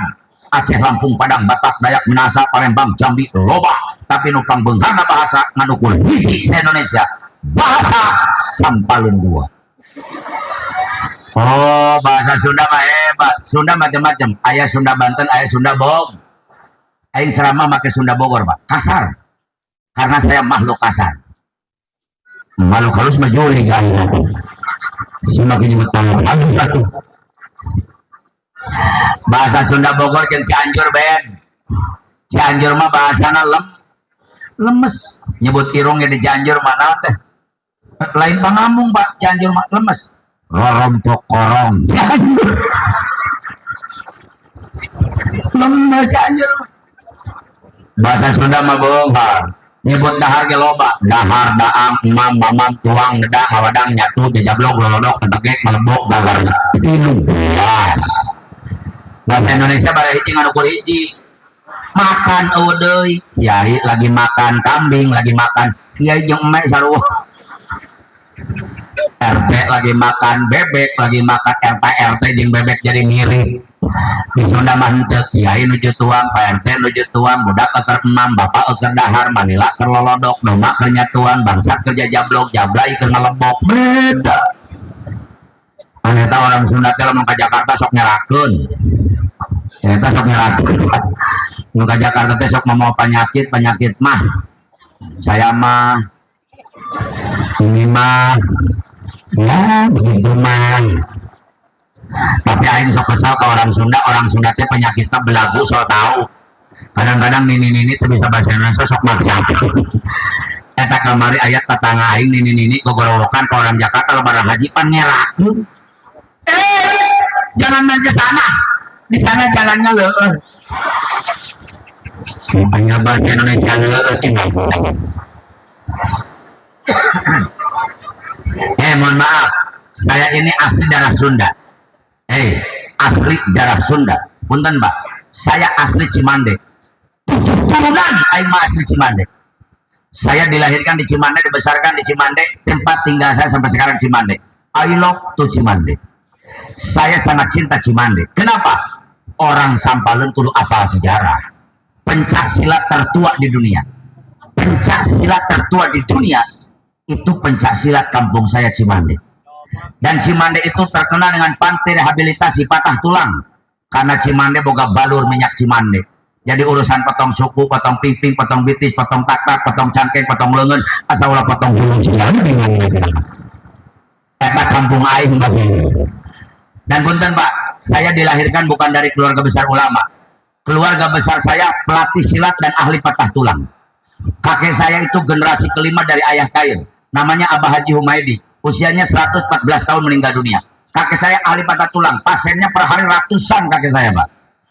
Aceh, Lampung, Padang, Batak, Dayak, Minahasa, Palembang, Jambi, loba. Tapi nu pangbeungharna bahasa ngan ukur hiji se Indonesia. Bahasa Sampalun dua. Oh, bahasa Sunda mah hebat. Sunda macam-macam. Aya Sunda Banten, aya Sunda Bog. Aing ceramah make Sunda Bogor, Pak. Kasar. Karena saya makhluk kasar. Makhluk halus mah jurig aing. Semakin nyebut makhluk halus atuh. Bahasa Sunda Bogor jeung Cianjur ben. Cianjur mah bahasana lemes. Nyebut irungnya di Cianjur mana teh? Lain pangamung, Pak, Cianjur mah lemes. Rorompok korong. Cianjur. Lemes Cianjur. Bahasa Sunda mah beunghar. Nyebut dahar ge loba. Dahar, daang, emam, mamam, tuang, dedang, ngawadang, nyatu, jajablog, lolodok, tetegek, melebok, gagar, 13. Bahasa Indonesia pada hiji ngan ukur hiji. Makan euweuh deui. Kiai lagi makan kambing, lagi makan kiai jeung emek sarua. RT lagi makan bebek, lagi makan RT, RT jeung bebek jadi mirip. Di Sunda mah henteu, kiai nuju tuang, Pak RT nuju tuang, budak keur emam, bapak keur dahar, manila keur lolodok, domba keur nyatuan, bangsat keur jajablog, jablay keur ngelebok, beda. Ternyata orang Sunda teh lamun ka Jakarta sok nyerakeun. Ternyata sok nyerakeun. Mun ka Jakarta teh sok mau penyakit, penyakit mah. Saya mah ini mah ya begitu mah. Tapi aing sok kesal ke orang Sunda. Orang Sunda teh penyakitnya belagu, sok tahu. Kadang-kadang nini-nini teu bisa bahasa Indonesia, sok maksa. Eta kamari aya tetangga aing, nini-nini gogorowokan ke orang Jakarta Lebaran haji, pan ngerakeun. "Eh, jangan main ke sana. Di sana jalannya leueur." Hanya bahasa Indonesia leueur tinggal. Eh, mohon maaf, saya ini asli darah Sunda. Eh, asli darah Sunda. Punten, Pak, saya asli Cimande. Turunan aing mah asli Cimande. Saya dilahirkan di Cimande, dibesarkan di Cimande, tempat tinggal saya sampai sekarang Cimande. I love to Cimande. Saya sangat cinta Cimande. Kenapa? Orang Sampaleun kudu apal sejarah. Pencak silat tertua di dunia. Pencak silat tertua di dunia itu pencak silat kampung saya, Cimande. Dan Cimande itu terkenal dengan pantai rehabilitasi patah tulang. Karena Cimande boga balur minyak Cimande. Jadi urusan potong suku, potong pingping, potong bitis, potong taktak, potong cangkeng, potong lengan, asal ulah potong hulu. Eta kampung aing. Dan punten, Pak, saya dilahirkan bukan dari keluarga besar ulama. Keluarga besar saya pelatih silat dan ahli patah tulang. Kakek saya itu generasi kelima dari ayah kair. Namanya Abah Haji Humaidi. Usianya 114 tahun meninggal dunia. Kakek saya ahli patah tulang. Pasiennya per hari ratusan kakek saya, Pak.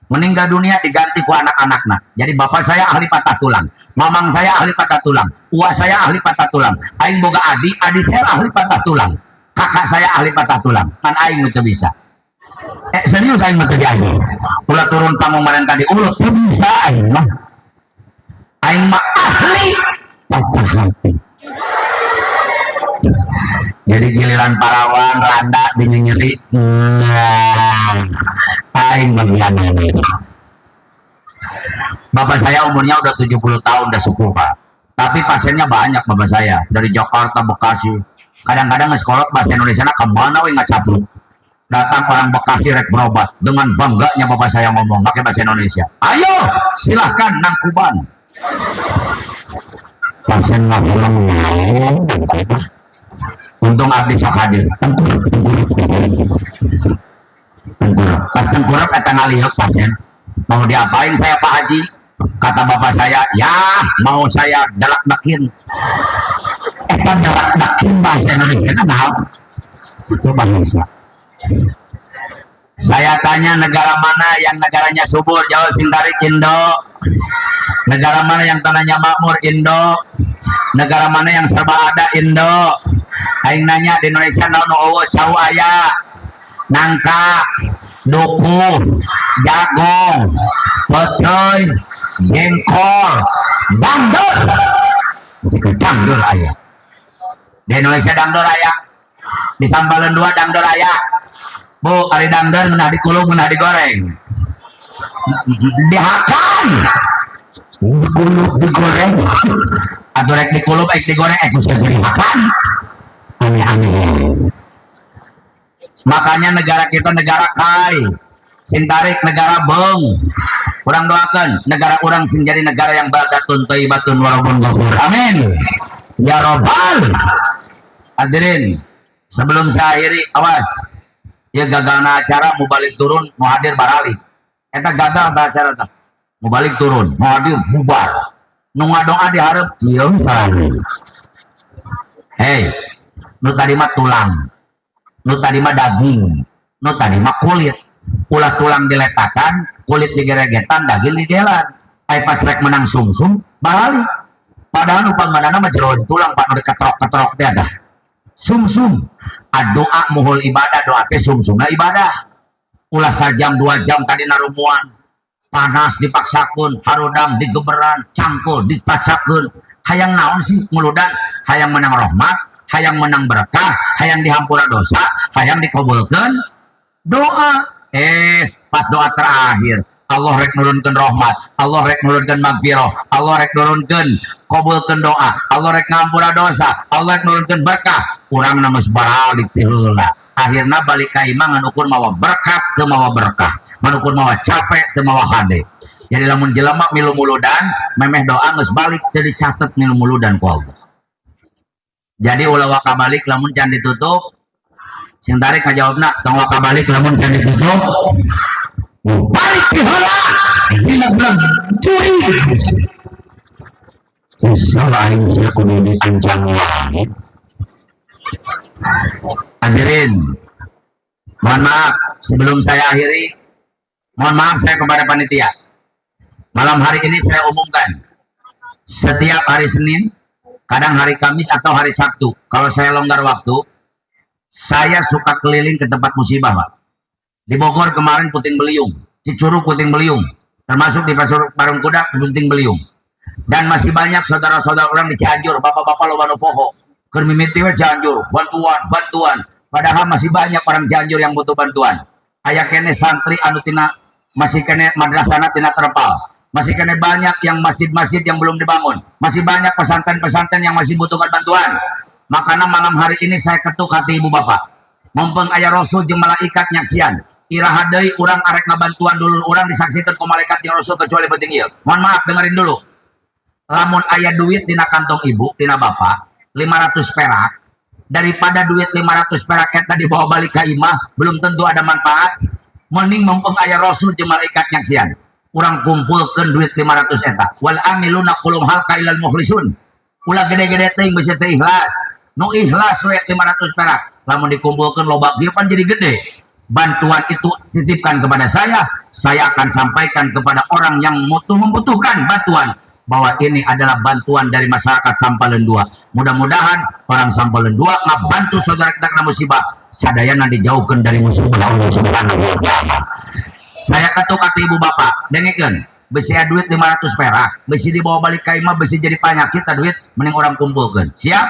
Meninggal dunia diganti ku anak-anaknya. Jadi bapak saya ahli patah tulang. Mamang saya ahli patah tulang. Uwa saya ahli patah tulang. Aing boga adik, adik saya ahli patah tulang. Kakak saya ahli patah tulang. Kan aing itu bisa. Eh, serius, aing mah teu diajar. Ulah turun panggung marentah diulut, teu bisa aing mah. Aing mah ahli patah hati. Jadi giliran parawan randa dinyeri, nah, aing bagian ini. Bapak saya umurnya udah 70 tahun, udah sepuh, Pak. Tapi pasiennya banyak bapak saya dari Jakarta, Bekasi. Kadang-kadang ngesekolot bahasa Indonesia kemana we ngacapluk. Datang orang Bekasi rek berobat, dengan bangganya bapak saya ngomong pakai bahasa Indonesia. "Ayo, silahkan nangkuban." Pasien ngomong, untung abdi sok hadir. Tengkurap, tengkurap, tengkurap, tengkurap. Pas tengkurap eta ngaliheuk pasien. "Mau diapain saya, Pak Haji?" Kata bapak saya, "Ya, mau saya dalak-dakin." Eta dalak-dakin bahasa Indonesia naon? Itu bahasa. Saya tanya, negara mana yang negaranya subur? Jawab sing tarik, Indo. Negara mana yang tanahnya makmur? Indo. Negara mana yang serba ada? Indo. Aing nanya, di Indonesia naon nu euweuh? Cau aya, nangka, duku, jagung, peuteuy, jengkol, dangdeur. Dangdeur aya. Di Indonesia dangdeur aya. Di Sampaleun dua dangdeur aya. Bu, ari dangdeur ngeunah dikulub, ngeunah digoreng? Dihakan. Dikulub, digoreng. Atau rek dikulub, rek digoreng, bisa dihakan. Aneh-aneh. Makanya negara kita negara kai. Sing tarik, negara beng. Urang doakan negara urang sing jadi negara yang baldatun thayyibatun wa rabbun ghafur. Amin. Ya robbal. Hadirin, sebelum saya akhiri, awas. Ya, gagalna acara, mau balik turun, mau hadir baralik. Eta gagal ta acara tah. Mau balik turun, mau hadir bubar. Nu ngadoa dihareup kieu sorangan. Hei, nu tadi mah tulang, nu tadi mah daging, nu tadi mah kulit. Ulah tulang diletakan, kulit digeregetan, daging digelan. Ai pas rek menang sumsum, balik. Padahal nu pangmanana mah jeroan tulang, Pak, nu diketrok-ketrok teh ada. Sumsum. Doa muhul ibadah, doa teh sumsumna ibadah. Ulah sajam 2 jam tadi narumuan, panas dipaksakeun, harudang digeberan, cangkul dipaksakeun. Hayang naon sih muludan? Hayang menang rahmat, hayang menang berkah, hayang dihampura dosa, hayang dikabulkeun doa. Eh, pas doa terakhir, Allah rek nurunkeun rahmat, Allah rek nurunkeun magfirah, Allah rek nurunkeun kabulkeun doa, Allah rek ngampura dosa, Allah rek nurunkeun berkah. Urang geus baralik ti heula. Akhirna balik ka imah ngan ukur mawa berkat, teu mawa berkah. Ngan ukur mawa capek, teu mawa hade. Jadi lamun jelema milu muludan, memeh doa geus balik, teu dicatet milu muludan ku Allah. Jadi ulah waka balik lamun can ditutup. Sing tarik ngajawabna, tong waka balik lamun can ditutup. Balik ti heula. Bilang curi. Salah aing sia kudu diancam wae. Hadirin, mohon maaf sebelum saya akhiri, mohon maaf saya kepada panitia. Malam hari ini saya umumkan, setiap hari Senin, kadang hari Kamis atau hari Sabtu, kalau saya longgar waktu, saya suka keliling ke tempat musibah, Pak. Di Bogor kemarin puting beliung, Cicurug puting beliung, termasuk di Pasar Parung Kuda puting beliung. Dan masih banyak saudara-saudara orang di Cianjur, bapak-bapak loba nu poho. Keur mimiti we Cianjur, bantuan, bantuan. Padahal masih banyak orang Cianjur yang butuh bantuan. Aya keneh santri anu tina masih keneh madrasahna tina terpal. Masih keneh banyak yang masjid-masjid yang belum dibangun. Masih banyak pesantren-pesantren yang masih butuhkan bantuan. Makanya malam hari ini saya ketuk hati ibu bapak. Mumpung aya Rasul jeung malaikat nyaksian. Iraha deui urang arek ngabantuan dulur urang disaksikan ku malaikat jeung Rasul kecuali penting ieu. Mohon maaf, dengerin dulu. Lamun aya duit dina kantong ibu, dina bapak, 500 perak, daripada duit 500 perak eta dibawa balik ke imah, belum tentu ada manfaat. Mending mumpung aya Rasul jeung malaikat nyaksian. Urang kumpulkeun duit 500 eta. Wal amiluna kulum halka ilal mukhlisun. Ulah gede-gede teuing bisa teu ikhlas. Nu ikhlas we 500 perak. Lamun dikumpulkeun loba kieu pan jadi gede. Bantuan itu titipkan kepada saya akan sampaikan kepada orang yang membutuhkan bantuan bahwa ini adalah bantuan dari masyarakat Sampaleun 2. Mudah-mudahan orang Sampaleun 2 ngabantu saudara kita kena musibah. Sadayana dijauhkan dari musibah Allah Subhanahu wa taala. Saya ketuk hati ibu bapak, dengekeun. Besi duit 500 perak, besi dibawa balik ka imah, besi jadi penyakit duit, mending urang kumpulkeun. Siap?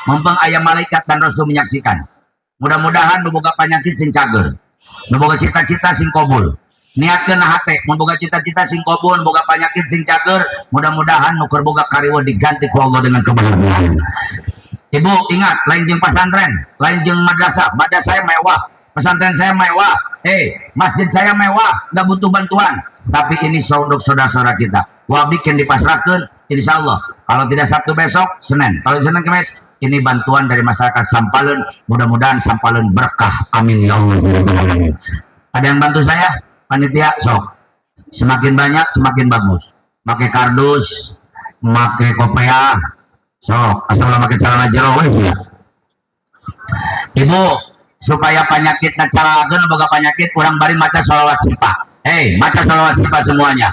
Mumpung aya malaikat dan rasul menyaksikan. Mudah-mudahan nu boga penyakit sing cager. Nu boga cita-cita sing kabul. Niatkeun hate, mun boga cita-cita sing kabul, boga penyakit sing cager, mudah-mudahan nu keur boga kariweuh diganti ku Allah dengan kebahagiaan. Ibu ingat, lain jeung pesantren, lain jeung madrasah. Madrasah saya mewah, pesantren saya mewah, masjid saya mewah, nggak butuh bantuan. Tapi ini untuk saudara-saudara kita. Wah bikin dipasrahkan, insya Allah. Kalau tidak Sabtu besok, Senin. Kalau Senin Kamis, ini bantuan dari masyarakat Sampaleun. Mudah-mudahan Sampaleun berkah. Amin ya Allah. Ada yang bantu saya? Panitia, sok. Semakin banyak, semakin bagus. Pakai kardus, pakai kopiah, sok. Asal pakai celana jero, ya. Ibu, supaya penyakit calalakeun boga penyakit, urang bari maca sholawat sifat. Hei, maca sholawat sifat semuanya.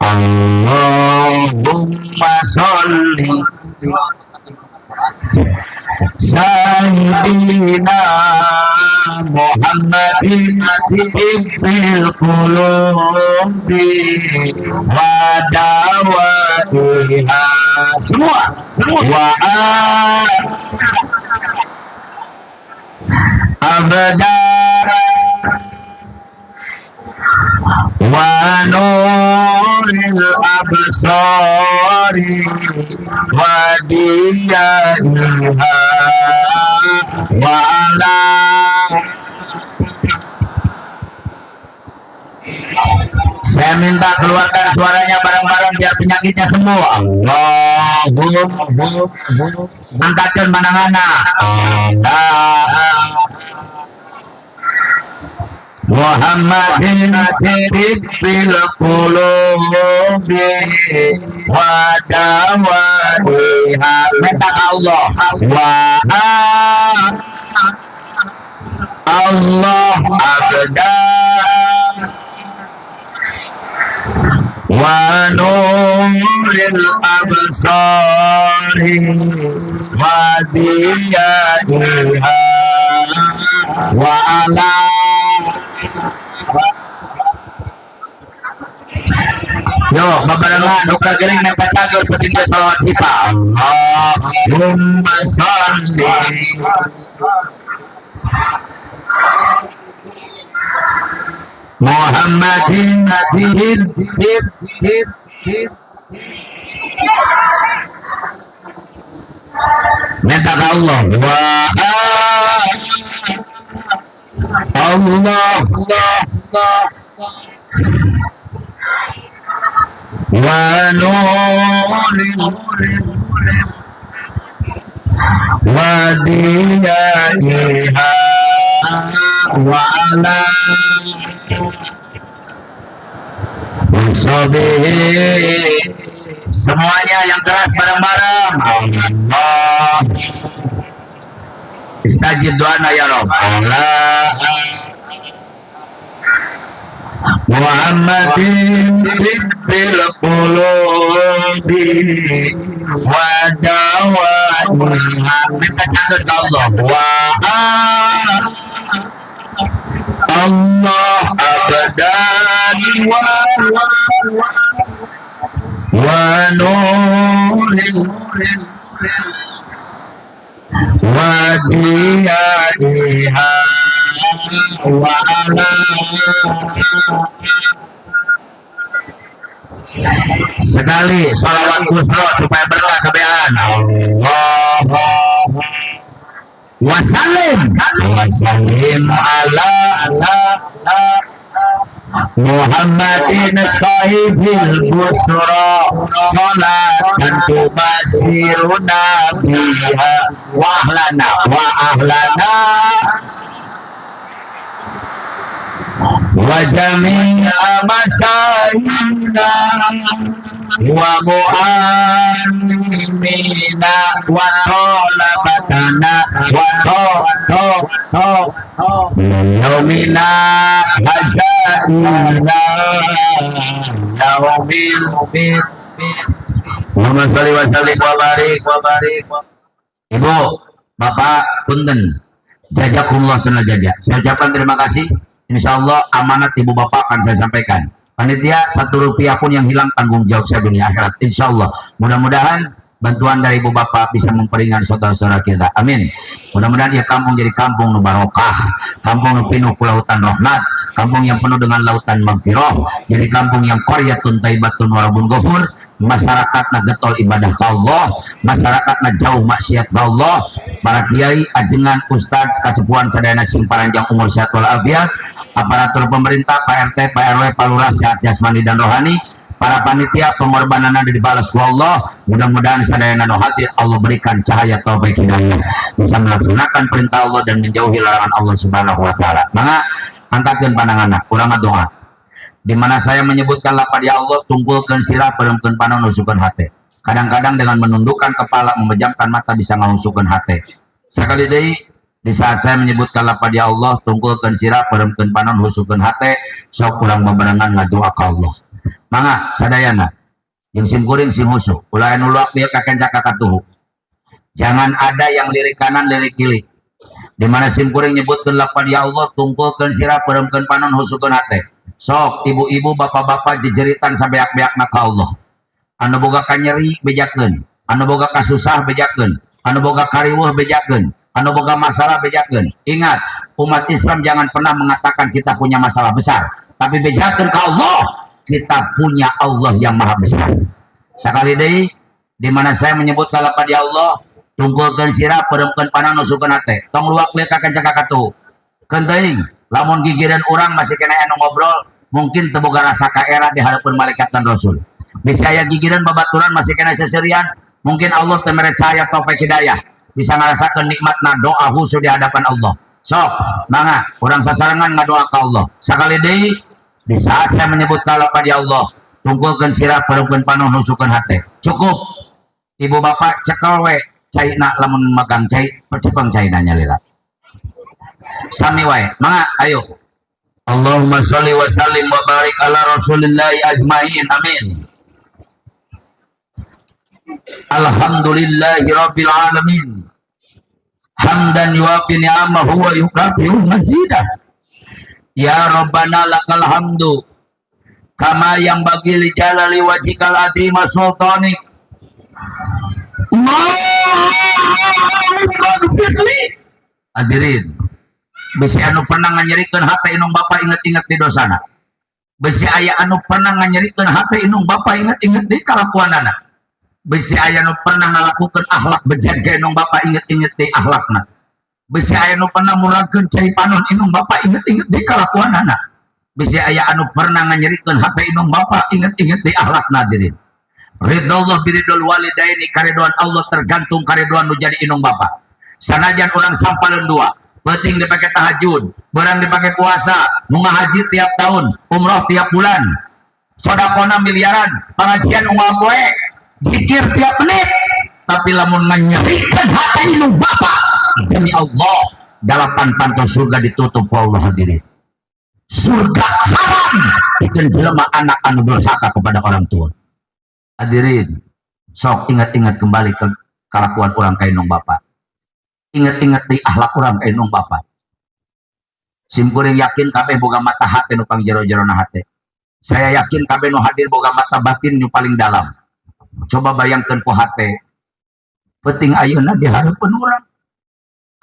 Allahumma sholli Sayyidina Muhammadin tibbil qulubi wa dawaiha. Semua, semua. Wa abda wa nuril absari wa diyaiha wa ala. Saya minta keluarkan suaranya bareng-bareng biar penyakitnya sembuh. Allahumma Angkatkan mana-mana. Allah Muhammadin tibbil qulubi wa dawaiha. Minta ke Allah. Wa Allah abda wa nuril absari wa diyaiha wa ala. Yo, babarengan nu gering nempel cager penting ge sholawat sifat. Allahumma sholli Muhammadin hib hib hib hib. Minta ke Allah. Wa Allah wa nuri wa diyaiha Wa ala washabihi. Semuanya yang keras bareng-bareng. Allah istajib doana ya Rob. Allah Muhammadin tibbil qulubi wa dawaiha. Minta catat ke Allah wa Allah abadan wa nurin wa diyaiha wa ala. Sekali sholawat kusro supaya berkah kebeaan. Allah wasalim wasalim ala ala Muhammadin sahibil busra salatan tubasiruna biha wa ahlana wa ahlana wa jami'a masayina wa mu'allimina wa talabatana wa to to to yaumina hajaina yaumil. Muhammad sholli wa sallim wa barik wa barik. Ibu, Bapak, punten. Jazakumullah sana jaja. Saya ucapkan terima kasih. Insya Allah amanat ibu bapak akan saya sampaikan. Panitia, Rp1 pun yang hilang tanggung jawab saya dunia akhirat. Insya Allah. Mudah-mudahan bantuan dari ibu bapak bisa memperingan saudara-saudara kita. Amin. Mudah-mudahan ya kampung jadi kampung nu barokah, kampung nu pinuh ku lautan rahmat, kampung yang penuh dengan lautan magfirah, jadi kampung yang qaryatun thayyibatun warabun ghafur, masyarakat na getol ibadah ka Allah, masyarakat na jauh maksiat ka Allah, para kiai, ajengan, ustadz, kasepuhan sadayana sing paranjang umur sehat walafiat, aparatur pemerintah, Pak RT, Pak RW, Pak Lurah sehat jasmani dan rohani, para panitia pengorbanan dibalas ku Allah. Mudah-mudahan sadayana nu hadir Allah berikan cahaya taufik hidayah bisa melaksanakan perintah Allah dan menjauhi larangan Allah Subhanahu wa taala. Mangga angkatkeun pandanganna, urang doa. Di mana saya menyebutkan lapad ya Allah, tungkulkeun sirah, pereumkeun panon, husukeun hate. Kadang-kadang dengan menundukkan kepala, memejamkan mata bisa ngahusukeun hate. Sekali deui, di saat saya menyebutkan lapad ya Allah, tungkulkeun sirah, pereumkeun panon, husukeun hate, sok urang bebarengan ngadoa ka Allah. Mangga sadayana jeung sim kuring sing husu, ulah anu luak dia kakencak kakatuhu. Jangan ada yang lirik kanan, lirik kiri. Di mana sim kuring nyebutkeun lapad ya Allah, tungkulkeun sirah, pereumkeun panon, husukeun hate. Sok ibu-ibu, bapak-bapak jejeritan sabeak-beakna ka Allah. Anu boga kanyeri bejakeun, anu boga kasusah bejakeun, anu boga kariweuh bejakeun, anu boga masalah bejakeun. Ingat, umat Islam jangan pernah mengatakan kita punya masalah besar, tapi bejakeun ka Allah, kita punya Allah yang maha besar. Sekali deui, di mana saya menyebut lapad ya Allah, tungkulkeun sirah, pereumkeun panon, husukeun hate. Tong luak lieu kakencak kakatuhu. Keun teuing, lamun gigireun urang masih kena anu ngobrol, mungkin teu boga rasa kaera di hadapan malaikat dan rasul. Bisa aya gigireun babaturan masih kena seserian, mungkin Allah teu mere cahaya taufik hidayah, bisa ngarasakeun nikmatna doa khusus di hadapan Allah. Sok, mangga urang sasarengan ngadoa ka Allah. Sakali deui, di saat saya menyebut lapad ya Allah, tungkulkeun sirah, pereumkeun panon, husukeun hate. Cukup. Ibu bapak cekel we caina, lamun magang cai, cepeng caina nyalira. Sami wae. Mangga, ayo. Allahumma sholli wa sallim wa barik ala Rasulillahi ajmain. Amin. Alhamdulillahi rabbil alamin. Hamdan yuafi ni'amahu wa yukafi'u mazidah. Ya Rabbana lakal hamdu kama yanbaghi li jalali wajhikal azim sultanik. Allahumma gfirli. Hadirin, bisi anu pernah nganyerikeun hate indung bapa, inget-inget di dosana. Bisi aya anu pernah nganyerikeun hate indung bapa, inget-inget di kalakuanana. Bisi aya anu pernah ngalakukeun akhlak bejat ka indung bapa, inget-inget di akhlakna. Bisi aya anu pernah muragkeun cai panon indung bapa, inget-inget di kalakuanana. Bisi aya anu pernah nganyerikeun hate indung bapa, inget-inget di akhlakna. Hadirin, ridallah biridul walidaini, karidoan Allah tergantung karidoan nu jadi indung bapa. Sanajan urang sampaleun dua. Peuting dipake tahajud, beurang dipake puasa, nu ngahaji tiap tahun, umroh tiap bulan, sodakohna miliaran, pengajian unggal poe, zikir tiap menit. Tapi lamun nganyerikeun hati indung bapak, demi Allah, dalapan panto surga ditutup ku Allah. Hadirin, surga haram bikin jelema anak anu durhaka kepada orang tua. Hadirin, sok ingat-ingat kembali ke kelakuan urang ka indung bapak. Ingat-ingat di akhlak urang ka indung bapak. Sim kuring yakin kabeh boga mata hati nu pang jero-jero na hate. Saya yakin kabeh nu hadir boga mata batin nu paling dalam. Coba bayangkan ku hate, peuting ayeuna di hareupeun urang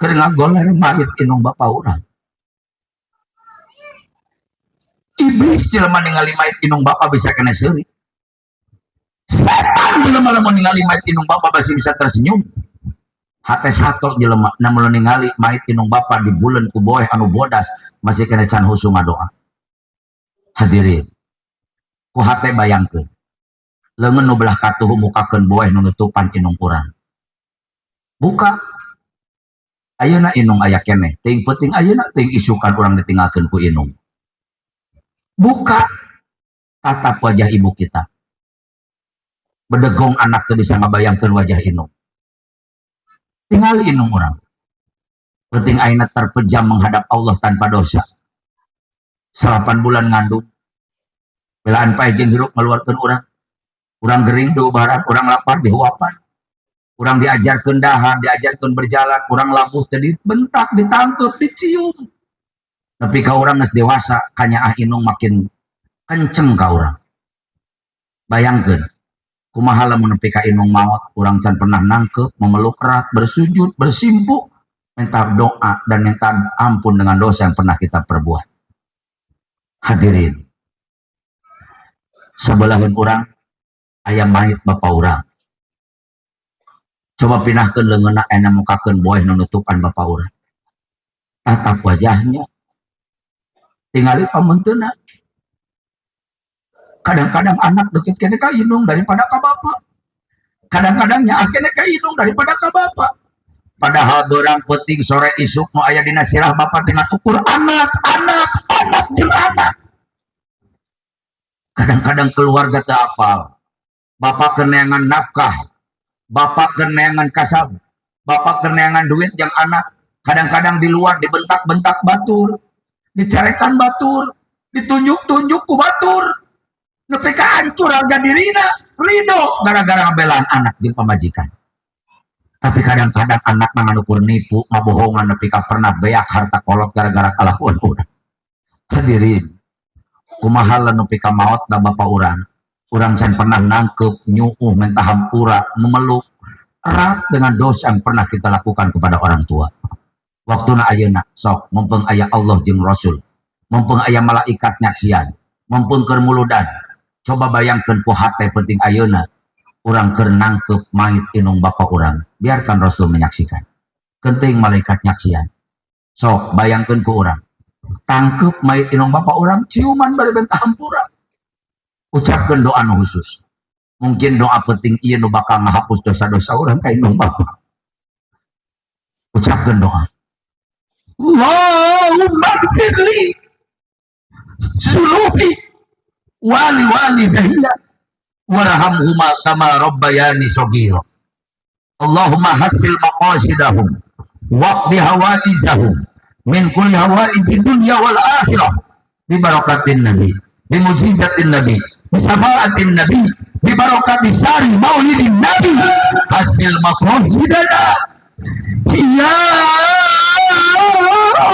keur ngagoler mayit indung bapak urang. Iblis jelema ningali mayit indung bapak bisa kena seuri. Setan jelema lamun ningali mayit indung bapak masih bisa tersenyum. Hate sato jelema namun ningali mayit indung bapak di bulan ku boeh anu bodas masih kena can husu ngadoa. Hadirin, ku hate bayangkeun leungeun nu belah katuhu mukakeun boeh nu nutupan indung urang. Buka. Ayeuna indung aya keneh, teuing peuting ayeuna, teuing isukan urang ditinggalkeun ku indung. Buka, tatap wajah ibu kita. Bedegong anak tuh bisa ngabayangkeun wajah indung. Tinggal indung urang. Peuting ayeuna terpejam menghadap Allah tanpa dosa. 9 bulan ngandung. Belaan paeh jeung hirup ngeluarkeun urang. Urang gering diubaran, urang lapar dihuapan. Urang diajarkeun dahar, diajarkeun berjalan, urang labuh teh dibentak, ditangkep, dicium. Tapi ka urang geus dewasa, kanyaah indung makin kenceng ka urang. Bayangkeun, kumaha lamun nepi ka indung maot, urang can pernah nangkep, memeluk erat, bersujud, bersimpuh, minta doa dan minta ampun dengan dosa yang pernah kita perbuat. Hadirin, sebelahan urang aya mayit bapak urang. Coba pindahkeun leungeunna ena mukakeun boeh nu nutupan bapak urang. Tatap wajahnya. Tingali pamunteuna. Kadang-kadang anak deket keneh ka indung daripada ka bapak. Kadang-kadang nyaah keneh ka indung daripada ka bapak. Padahal beurang, peuting, sore, isuk nu aya dina sirah bapak dengan ukur anak, anak, anak jeung anak. Kadang-kadang keluarga teu apal. Bapak keneangan nafkah, bapak keneangan kasab, bapak keneangan duit yang anak. Kadang-kadang di luar dibentak-bentak batur, dicarekan batur, ditunjuk-tunjuk ku batur. Nepi ka hancur harga dirina, ridho gara-gara ngabelaan anak jeung pamajikan. Tapi kadang-kadang anak ukur nipu, ngabohongan, nepi ka pernah beak harta kolot gara-gara kalakuan urang. Hadirin, kumaha nepi ka maot da bapak urang? Urang can pernah nangkep, nyuuh, minta hampura, memeluk erat dengan dosa yang pernah kita lakukan kepada orang tua. Waktuna ayeuna, sok mumpung aya Allah jeung Rasul, mumpung aya malaikat nyaksian, mumpung keur muludan. Coba bayangkeun ku hate, peuting ayeuna urang keur nangkep mayit indung bapak urang. Biarkan Rasul menyaksikan. Kenting malaikat nyaksian. Sok bayangkeun ku urang. Tangkep mayit indung bapak urang, ciuman bari minta hampura. Ucapkan doa nu khusus. Mungkin doa penting ieu nu bakal ngahapus dosa-dosa urang ka indung bapak. Ucapkan doa. Allahumma gfirli dzunubi wali walidayya warhamhuma kama rabbayani shaghira. Allahumma hassil maqasidahum waqdi hawaijahum min kulli hawaiji dunya wal akhirah bi barakatin nabi, bi mujizatin nabi, bi syafaatin nabi, bi barakati sari maulidin nabi, hasil maqasidana ya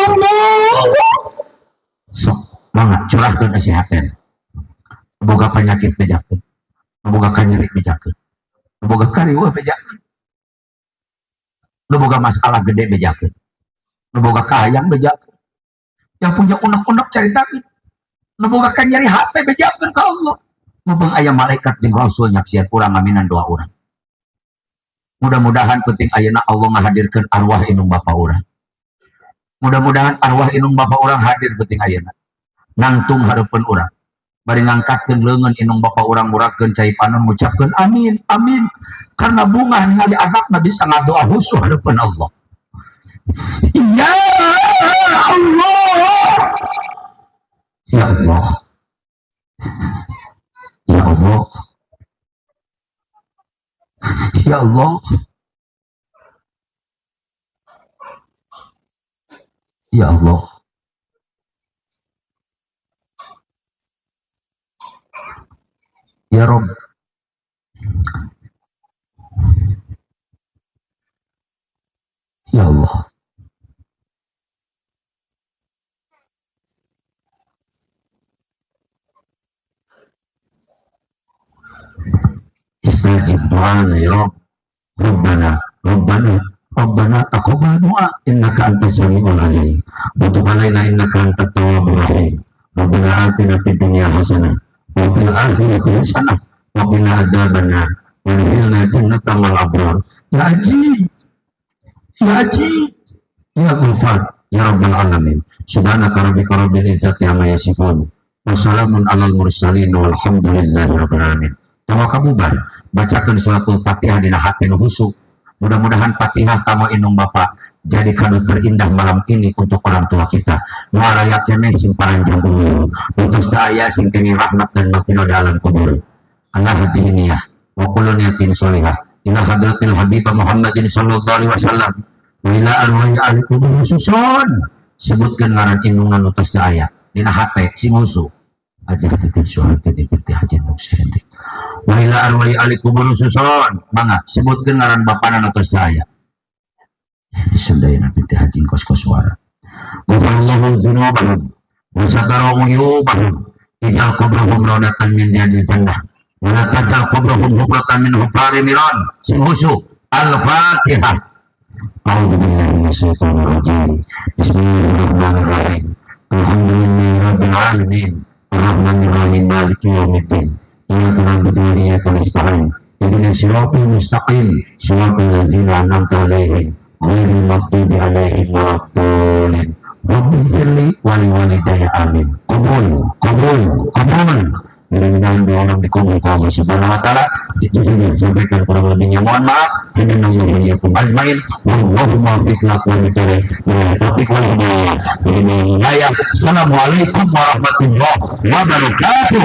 Allah. Sok banget curahkeun nasihaten. Boga penyakit bejakeun, boga kanyeri bejakeun, boga kariweuh bejakeun, nu boga masalah gede bejakeun, nu boga kahayang bejakeun, yang punya unek-unek caritakeun, nu boga kanyeri hate bejakeun ka Allah. Mumpung aya malaikat jeung rasul nyaksian urang ngaminan doa urang. Mudah-mudahan peuting ayeuna Allah ngahadirkeun arwah indung bapa urang. Mudah-mudahan arwah indung bapa urang hadir peuting ayeuna, nangtung hareupeun urang, bari ngangkatkeun leungeun indung bapa urang, murakeun cai panon, ngucapkeun amin amin, karena bungah ningali anakna bisa ngadoa khusyuk hareupeun Allah. Ya Allah, ya Allah, ya Allah, ya Allah, ya Allah. Ya Rob, ya Allah. Istajib doana ya Rob. Rabbana, Rabbana, Rabbana taqabbal du'a innaka antas samiul alim. Wa tub alaina innaka antat tawwabur rahim. Rabbana atina fid dunya hasanah wa fil akhirati hasanah wa qina adzabannar wa adkhilna jannata ma'al abrar. Ya Aziz, ya Aziz, ya Ghaffar, ya Rabbal alamin. Subhanaka rabbika rabbil izzati amma yasifun. Wassalamun alal mursalin walhamdulillahi rabbil alamin. Tawakal bubar, bacakan suratul Fatihah dina hati nu husuk. Mudah-mudahan Fatihah kamu indung bapak jadi kado terindah malam ini untuk orang tua kita. Nu aya keneh sing paranjang umur. Putus aya sing kini rahmat dan maghfirah dalam kubur. Allah hati ini ya. Wa kullu niyatin sholihah. Ila hadratil Habib Muhammadin sallallahu alaihi wasallam. Wa ila arwahi ahli kubur khususon. Sebutkeun ngaran indungna nu tos aya dina hate sing husuk. Ajar titip suara di binti haji nuksirti. Wa ila arwahi ahli kubur khususon. Mangga sebutkeun ngaran bapana nu tos aya. Disundayana binti haji kos-kos suara. Ghafarallahu dzunubahum wa satara uyubahum. Ij'al qabrahum rawdatan min riyadil jannah. Wa la taj'al qabrahum hufratan min hufari niran. Sing khusyuk. Al-Fatihah. A'udzu billahi minasyaitonir rajim. Bismillahirrahmanirrahim. Alhamdulillahi rabbil alamin. Arrahmanir rahim maliki yaumiddin. Iyyaka na'budu wa iyyaka nasta'in. Ihdinas siratal mustaqim. Siratal ladzina an'amta 'alaihim ghairil maghdubi 'alaihim waladdallin. Rabbighfirli wa liwalidayya amin. Qabul, qabul, qabul. Mudah-mudahan dua orang dikabul Allah Subhanahu wa taala. Itu saja sampaikan, kurang lebihnya mohon maaf. Inna wa iyyakum ajmain. Wallahu muwaffiq ila aqwamit thoriq. Taufiq wal hidayah. Assalamualaikum warahmatullahi wabarakatuh.